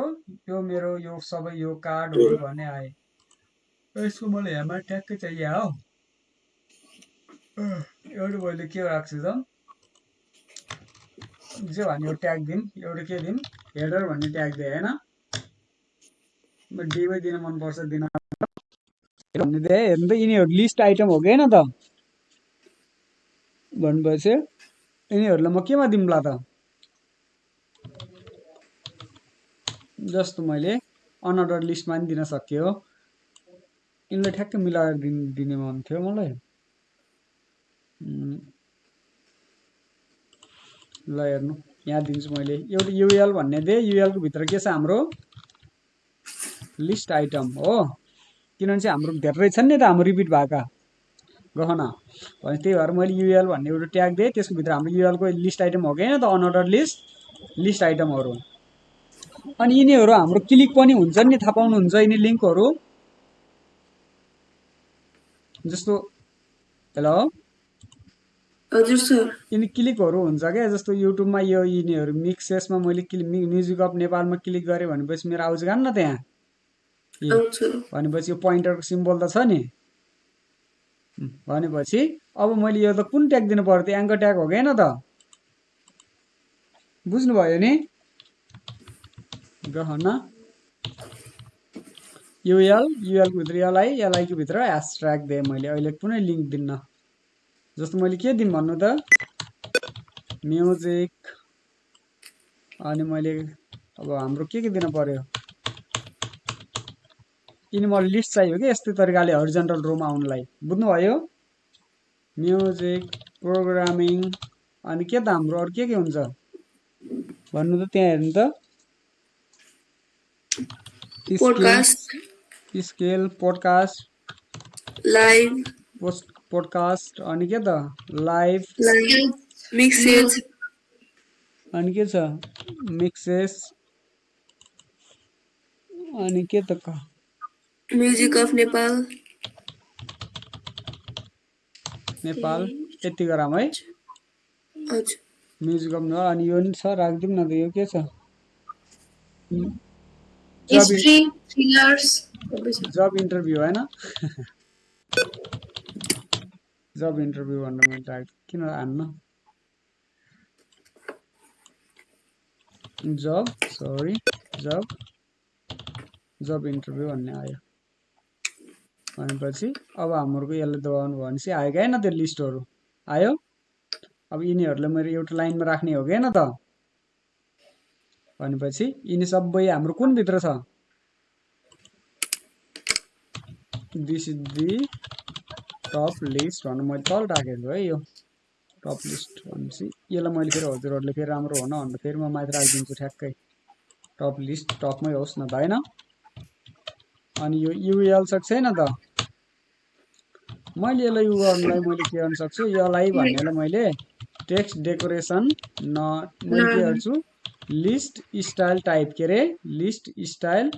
यो मेरो यो सबै यो कार्डहरू भने आए यसको मलाई यहाँ ट्याक्कै चाहियो हो एउटा मैले के राख्छु त जे भने यो ट्याग दिउँ एउटा के दिउँ हेडर भन्ने ट्याग दिएँ होइन डिबै दिन मनपर्छ दिन भन्ने दिएँ हेर्नु त यिनीहरू लिस्ट आइटम हो कि होइन त भनेपछि यिनीहरूलाई म केमा दिउँला त जस्तो मैले अनअर्डर लिस्टमा पनि दिन सक्यो यिनलाई ठ्याक्कै मिलाएर दिने मन थियो मलाई ल हेर्नु यहाँ दिन्छु मैले एउटा युएल भन्ने दे युएल को भित्र के छ हाम्रो लिस्ट आइटम हो किनभने चाहिँ हाम्रो धेरै छन् नि त हाम्रो रिपिट भएका गहना भने त्यही भएर मैले युएल भन्ने एउटा ट्याग दिएँ त्यसको भित्र हाम्रो युएल को लिस्ट आइटम हो कि हैन त अनअर्डर लिस्ट आइटमहरु अनि यिनीहरु हाम्रो क्लिक पनि हुन्छ नि थाहा पाउनुहुन्छ यिनी लिंकहरु जस्तो हेलो हजुर सर यिनी क्लिकहरु हुन्छ के जस्तो युट्युबमा यो यिनीहरु मिक्सेसमा मैले म्युजिक अफ नेपालमा क्लिक गरे भनेपछि मेरो आउँछ गान न त्यहाँ आउँछ भनेपछि यो पोइन्टरको सिम्बल त छ नि भनेपछि अब मैले यो त कुन ट्याग दिनु पर्यो त एंकर ट्याग हो कि हैन त बुझ्नु भयो नि गहना युएल को भित्र एलआई को भित्र # दे मैले अहिले कुनै लिंक दिन्न जस्तो मैले के दिन भन्नु त म्युजिक अनि मैले अब हाम्रो के दिन पर्यो यिनी मलाई लिस्ट चाहियो कि यस्तै तरिकाले हरिजन्टल रोमा आउनलाई बुझ्नु भयो म्युजिक प्रोग्रामिङ अनि के त हाम्रो अरु के हुन्छ भन्नु त त्यहाँ हेर्नु त podcast scale podcast live podcast अनि के त लाइभ मिक्सेस अनि के छ मिक्सेस अनि के त म्युजिक अफ नेपाल यति गराम है हजुर म्युजिक अफ नेपाल अनि यो नि छ राख्दिम न त यो के छ हिस्ट्री थ्रिलर्स जब इन्टरभ्यु हैन जब इन्टरभ्यु भनेर मैले राख किन हान्न जब इन्टरभ्यु भन्ने आयो भनेपछि अब हाम्रो यसले दबाउनु भयो भनेपछि आयो हैन त्यो लिस्टहरु आयो अब यिनीहरुले मैले एउटा लाइनमा राख्ने हो कि हैन त भनेपछि यिनी सबै हाम्रो कुन भित्र छ this is the top list भन्नु मैले तल राखेको है यो टप लिस्ट भनेपछि यसलाई मैले फेरि हजुरहरुले फेरि राम्रो हुन भनेर फेरि म माथि राखिदिन्छु ठ्याक्कै टप लिस्ट टपमै होस् न त हैन अनि यो युएल सक्छ हैन त मैले यसलाई यु गर्नलाई मैले के गर्न सक्छु यसलाई भन्नेलाई मैले टेक्स्ट डेकोरेसन मैले के गर्छु लिस्ट स्टाइल टाइप के रे लिस्ट स्टाइल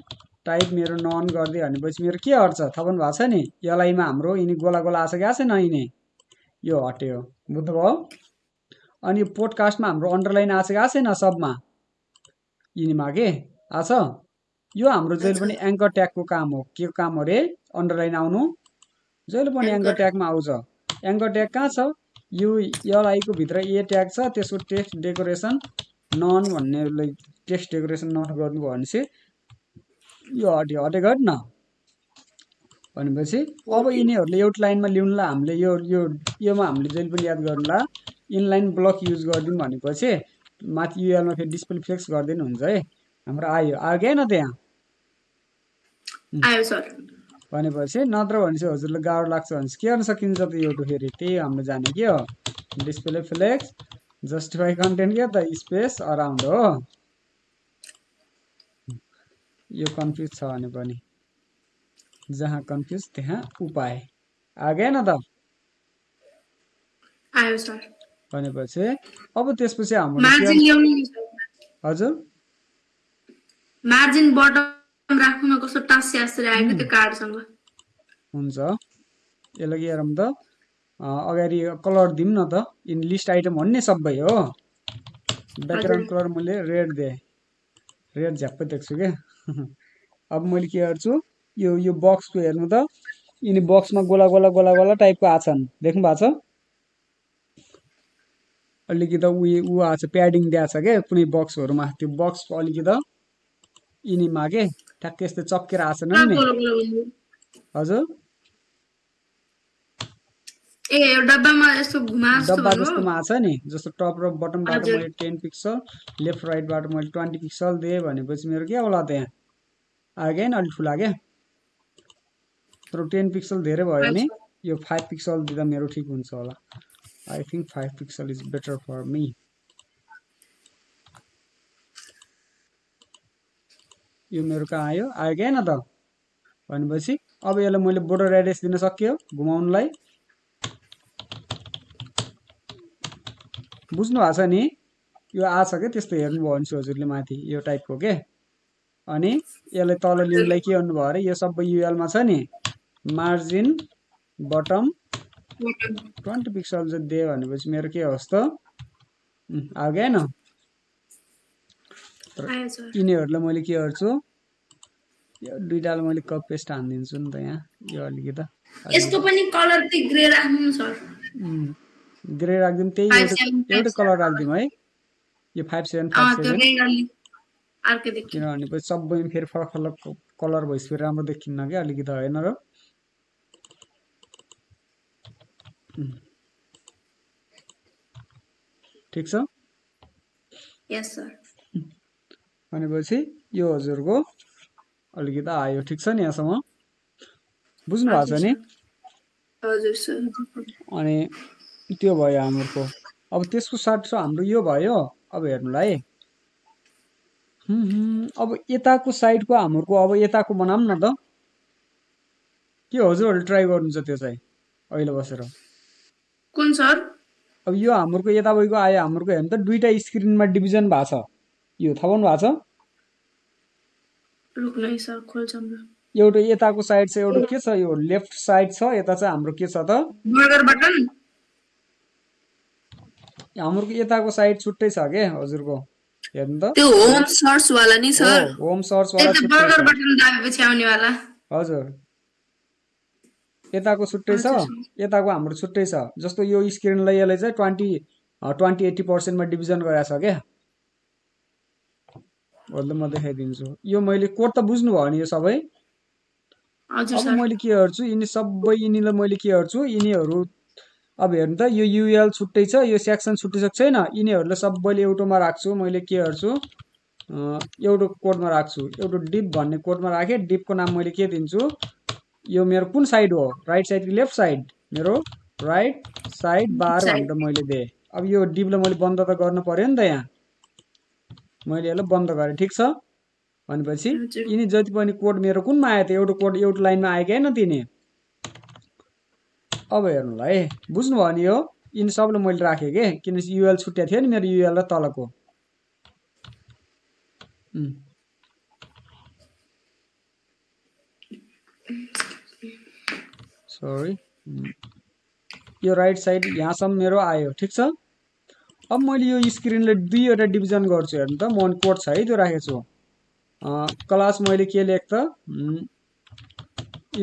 टाइप मेरो नन गर्दै भनेपछि मेरो के हट्छ थाहा पाउनु भएको छ नि यसलाईमा हाम्रो यिनी गोला गोला आछ कि आछैन यिनी यो हट्यो बुझ्नुभयो अनि पोडकास्टमा हाम्रो अन्डरलाइन आछ कि आछैन सबमा यिनीमा के आछ यो हाम्रो जहिले पनि एंकर ट्यागको काम हो के काम हो रे अन्डरलाइन आउनु जहिले पनि एंकर ट्यागमा आउँछ एंकर ट्याग कहाँ छ यो एलआई को भित्र ए ट्याग छ त्यसको टेक्स्ट डेकोरेसन नन भन्नेलाई टेक्स्ट डेकोरेसन नन गर्नुभयो भनेपछि यो हटेको हट न भनेपछि अब यिनीहरुले एउटा लाइनमा ल्याउनलाई हामीले योमा हामीले जहिले पनि याद गर्नुला इनलाइन ब्लक युज गर्दिन भनेपछि माथि युएलमा फेरि डिस्प्ले फ्लेक्स गर्दिन हुन्छ है हाम्रो आयो के न त्यहाँ आयो सर भनेपछि नत्र भनेपछि हजुरले गाह्रो लाग्छ भने के गर्न सकिन्छ त यो फेरि त्यही हाम्रो जाने के हो डिस्प्ले फ्लेक्स जस्टिफाई कन्टेन्ट के त स्पेस अराउन्ड हो यो कन्फ्युज छ भने पनि जहाँ कन्फ्युज त्यहाँ उपाय आगे न त आयो सर भनेपछि अब त्यसपछि हाम्रो मार्जिन ल्याउनु नि सर हजुर मार्जिन बटम राख्नुमा कस्तो टास्या जस्तो आएको त्यो कार्डसँग हुन्छ यसलाई के गरौँ त अगाडि कलर दिउँ न त इन लिस्ट आइटम भन्ने सबै हो ब्याकग्राउन्ड कलर मैले रेड दिएँ रेड झ्याप्पै देख्छु के अब मैले के गर्छु यो बक्सको हेर्नु त यिनी बक्समा गोला गोला गोला गोला टाइपको आछन् देख्नु भएको छ अलिकति ऊ आछ प्याडिङ दिएको छ के कुनै बक्सहरुमा त्यो बक्सको अलिकति यिनीमा के ठ्याक्कै यस्तो चक्केर आछन् नि हजुर ए डब्बामा यस्तो घुमा डब्बा जस्तोमा आछ नि जस्तो टप र बटमबाट मैले 10 पिक्सल लेफ्ट राइटबाट मैले 20 पिक्सल दिएँ भनेपछि मेरो के होला त्यहाँ आगे न अलि ठुला के तर 10 पिक्सल धेरै भयो नि यो 5 पिक्सल दिँदा मेरो ठीक हुन्छ होला I think 5 pixel is better for me यो मेरो कहाँ आयो कि हैन त भनेपछि अब यसलाई मैले बोर्डर रेडियस दिन सक्यो घुमाउनलाई बुझ्नु भएको छ नि यो आछ के त्यस्तो हेर्नुभयो भने हजुरले माथि यो टाइपको के अनि यसलाई तल ल्याउनलाई के गर्नु भयो अरे यो सबै युएल मा छ नि मार्जिन बटम 20 पिक्सल चाहिँ दिए भनेपछि मेरो के होस् त आयो कि हैन आयो सर यिनीहरुलाई मैले के गर्छु यो दुईटालाई मैले कपी पेस्ट हान्दिन्छु नि त यहाँ यो अलिकति यसको पनि कलर चाहिँ ग्रे राख्नु सर ग्रे राख्दिम त्यही एउटै कलर राख्दिम है यो 5757 त्यो रेड अलि अर्को देखियो किनभने पछि सबैमा फेरि फरक फरक कलर भइस फेरि राम्रो देखिन्न के अलिकति हैन र ठीक छ यस सर भनेपछि यो हजुरको अलिकति आयो ठीक छ नि यहाँसम्म बुझ्नु भएको छ नि हजुर सर अनि त्यो भयो हाम्रो अब त्यसको साथ हाम्रो यो भयो अब हेर्नुलाई अब यताको साइडको हाम्रो अब यताको बनाऊँ न त के हजुरहरुले ट्राई गर्नुहुन्छ त्यो चाहिँ अहिले बसेर कुन सर अब यो हाम्रो यतापैको आयो हाम्रो हेर्नु त दुईटा स्क्रिनमा डिभिजन भएको छ यो थाहा पाउनु भएको छ रुक्नु है सर खोल्छौँ ल एउटा यताको साइड छ एउटा के छ यो लेफ्ट साइड छ यता चाहिँ हाम्रो के छ त बर्गर बटन हाम्रो यताको साइड छुट्टै छ के हजुरको हेर्नु त त्यो होम सर्च वाला नि सर होम सर्च वाला त्यो बर्गर बटन दाबेपछि आउने वाला हजुर यताको छुट्टै छ यताको हाम्रो छुट्टै छ जस्तो यो स्क्रिनलाई यसले चाहिँ 20-80% मा डिभिजन गरेछ के भन्दा म देखाइदिन्छु यो मैले कोड त बुझ्नु भयो नि यो सबै हजुर अब सर मैले के गर्छु यिनी सबै यिनीलाई मैले के गर्छु यिनीहरु अब हेर्नु त यो युएल छुट्टै छ यो सेक्सन छुट्टिसक्छ छैन यिनीहरुलाई सबैले एउटोमा राख्छु मैले के गर्छु एउटा कोडमा राख्छु एउटा डिप भन्ने कोडमा राखे डिपको नाम मैले के दिन्छु यो मेरो कुन साइड हो राइट साइड कि लेफ्ट साइड मेरो राइट साइड बार भनेर मैले दिए अब यो डिपलाई मैले बन्द त गर्न पर्यो नि त यहाँ मैले यसलाई बन्द गरे ठीक छ भनेपछि यिनी जति पनि कोड मेरो कुनमा आयो त एउटा कोड एउटा लाइनमा आयो कि हैन तिनी अब हेर्नुलाई बुझ्नु भयो नि यो यिनी सबले मैले राखे के किन युएल छुट्या थियो नि मेरो युएल र तलको सरी यो राइट साइड यहाँसम्म मेरो आयो ठीक छ अब मैले यो स्क्रिनले दुईवटा डिभिजन गर्छु हेर्नु त म कोड छ है त्यो राखेको छु क्लास मैले के लेख त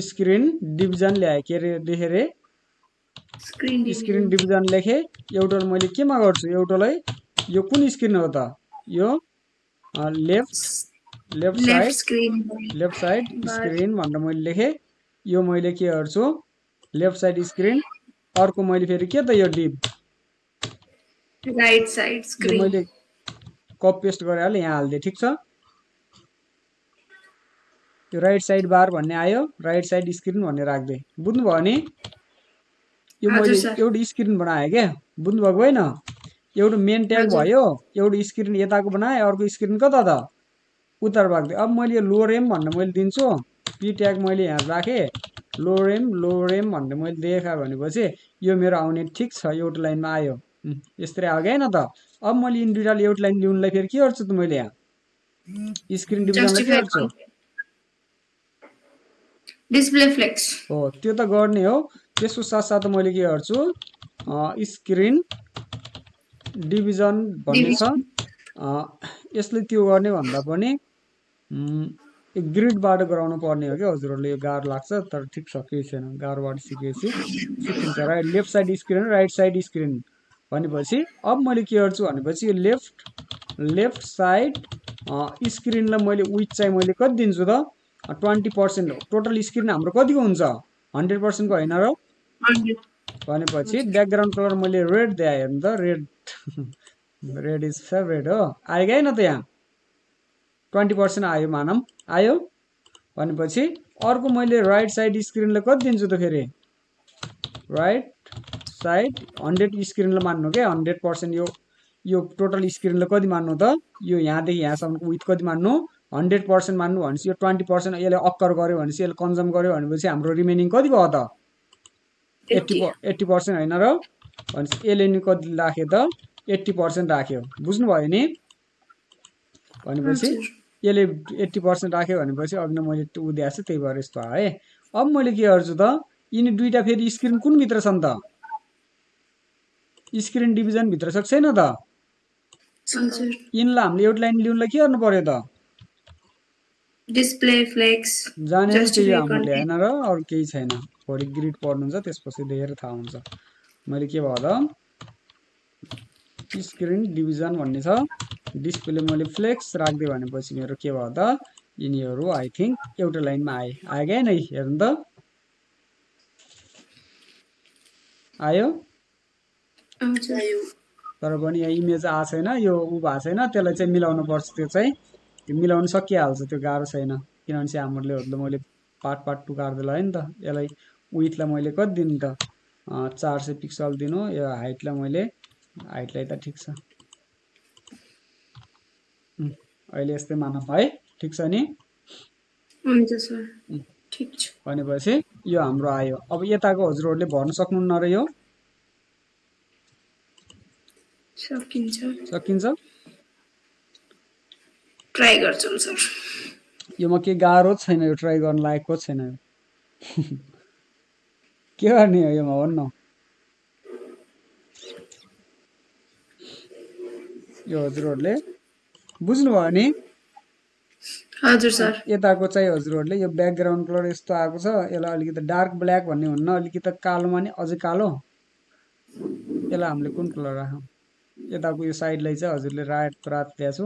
स्क्रिन डिभिजन ल्याए के रे लेखे रे स्क्रिन डिभिजन लेखे एउटालाई मैले केमा गर्छु एउटालाई यो कुन स्क्रिन हो त यो लेफ्ट साइड स्क्रिन भनेर मैले लेखे यो मैले के गर्छु लेफ्ट साइड स्क्रिन अर्को मैले फेरि के त यो डिप राइट साइड स्क्रिन मैले कपी पेस्ट गरेर यहाँ हाल्दिए ठीक छ यो राइट साइड बार भन्ने आयो राइट साइड स्क्रिन भन्ने राख्दै बुझ्नु भयो नि यो मैले एउटा स्क्रिन बनाए के बुझ्नु भएको हैन एउटा मेन ट्याग भयो एउटा स्क्रिन यताको बनाए अर्को स्क्रिन कता त उतार भाग्दै अब मैले यो लोर एम भन्ने मैले दिन्छु पी ट्याग मैले यहाँ राखे लोर एम भन्ने मैले देखा भनेपछि यो मेरो आउने ठीक छ एउटा लाइनमा आयो यस्तै आयो हैन त अब मैले इन दुईटाले एउटा लाइन ल्याउनलाई फेरि के गर्छु त मैले यहाँ स्क्रिन डिभिजनलाई के गर्छु डिस्प्ले फ्लेक्स हो त्यो त गर्ने हो त्यसको साथसाथ मैले के गर्छु स्क्रिन डिभिजन भन्ने छ यसले त्यो गर्ने भन्दा पनि ग्रिडबाट गराउनु पर्ने हो कि हजुरहरूले यो गाह्रो लाग्छ तर ठिक छ केही छैन गाह्रोबाट सिकेपछि सिकिन्छ right left side screen right side screen भनेपछि अब मैले के गर्छु भनेपछि यो लेफ्ट साइड स्क्रिनलाई मैले विथ चाहिँ मैले कति दिन्छु त 20% हो टोटल स्क्रिन हाम्रो कतिको हुन्छ 100% को हैन र भनेपछि ब्याकग्राउन्ड कलर मैले रेड दिए हेर्नु त रेड इज फेभरेट हो आयो कि हैन त यहाँ 20% आयो मानम आयो भनेपछि अर्को मैले राइट साइड स्क्रिनलाई कति दिन्छु त फेरि राइट साइड 100 स्क्रिनलाई मान्नु के 100% यो यो टोटल स्क्रिनले कति मान्नु त यो यहाँदेखि यहाँसम्मको विथ कति मान्नु 100% मान्नु भनेपछि यो 20% यसले अक्कर गर्यो भनेपछि यसले कन्ज्युम गर्यो भनेपछि हाम्रो रिमेनिङ कति भयो त 80% होइन र भनेपछि यसले नि कति राख्यो त 80% राख्यो बुझ्नुभयो नि भनेपछि यसले 80% राख्यो भनेपछि अघि नै मैले उ दिएको छु त्यही भएर यस्तो आयो है अब मैले के गर्छु त यिनी दुईटा फेरि स्क्रिन कुन भित्र छन् त स्क्रिन डिभिजन भित्र छ छैन त यिनलाई हामीले एउटा लाइन ल्याउनलाई के गर्नु पर्यो त डिस्प्ले फ्लेक्स जाने त्यही हामीले होइन र अरू केही छैन भोलि ग्रिड पढ्नुहुन्छ त्यसपछि देखेर थाहा हुन्छ मैले के भयो त स्क्रिन डिभिजन भन्ने छ डिस्प्ले मैले फ्लेक्स राख्दिएँ भनेपछि मेरो के भयो त यिनीहरू आई थिङ्क एउटा लाइनमा आयो क्या नै हेर्नु त आयो तर पनि यहाँ इमेज आएको छैन यो उ भएको छैन त्यसलाई चाहिँ मिलाउनु पर्छ त्यो मिलाउनु सकिहाल्छ त्यो गाह्रो छैन किनभने चाहिँ हाम्रोले मैले पार्ट टुकार्दै नि त यसलाई विथलाई मैले कति दिनु त 400 पिक्सल दिनु यो हाइटलाई त ठिक छ अहिले यस्तै मानौँ है ठिक छ नि हुन्छ सर ठिक छ भनेपछि यो हाम्रो आयो अब यताको हजुरहरूले भर्न सक्नुहुन्न र यो सकिन्छ ट्राई गर्छौं सर योमा के गाह्रो छैन यो ट्राई गर्न लायकको छैन के गर्ने हो योमा भन्नु यो हजुरहरूले बुझ्नुभयो नि हजुर सर यताको चाहिँ हजुरहरूले यो ब्याकग्राउन्ड कलर यस्तो आएको छ यसलाई अलिकति डार्क ब्ल्याक भन्ने हुन्न अलिकति कालोमा नि अझै कालो यसलाई हामीले कुन कलर राखौँ यताको यो साइडलाई चाहिँ हजुरले रात ल्याएको छु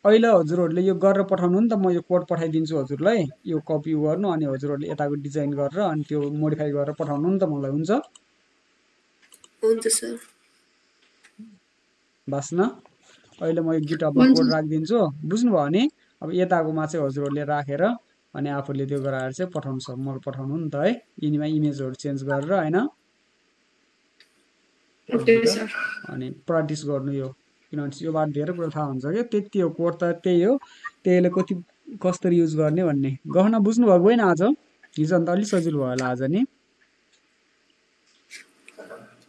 अहिले हजुरहरूले यो गरेर पठाउनु नि त म यो कोड पठाइदिन्छु हजुरलाई यो कपी गर्नु अनि हजुरहरूले यताको डिजाइन गरेर अनि त्यो मोडिफाई गरेर पठाउनु नि त मलाई हुन्छ सर बास्न अहिले म यो गिटहबमा कोड राखिदिन्छु बुझ्नुभयो नि अब यताकोमा चाहिँ हजुरहरूले राखेर अनि आफूले त्यो गराएर चाहिँ पठाउनु नि त है यिनीमा इमेजहरू चेन्ज गरेर होइन अनि प्र्याक्टिस गर्नु यो किनभने यो बात धेरै कुरा थाहा हुन्छ क्या त्यति हो कोड त त्यही हो त्यहीले कसरी युज गर्ने भन्ने गहना बुझ्नुभएको होइन आज हिजो अन्त अलिक सजिलो भयो होला आज नि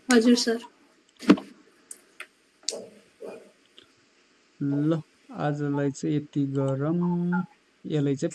हजुर सर ल आजलाई चाहिँ यति गरौँ यसलाई चाहिँ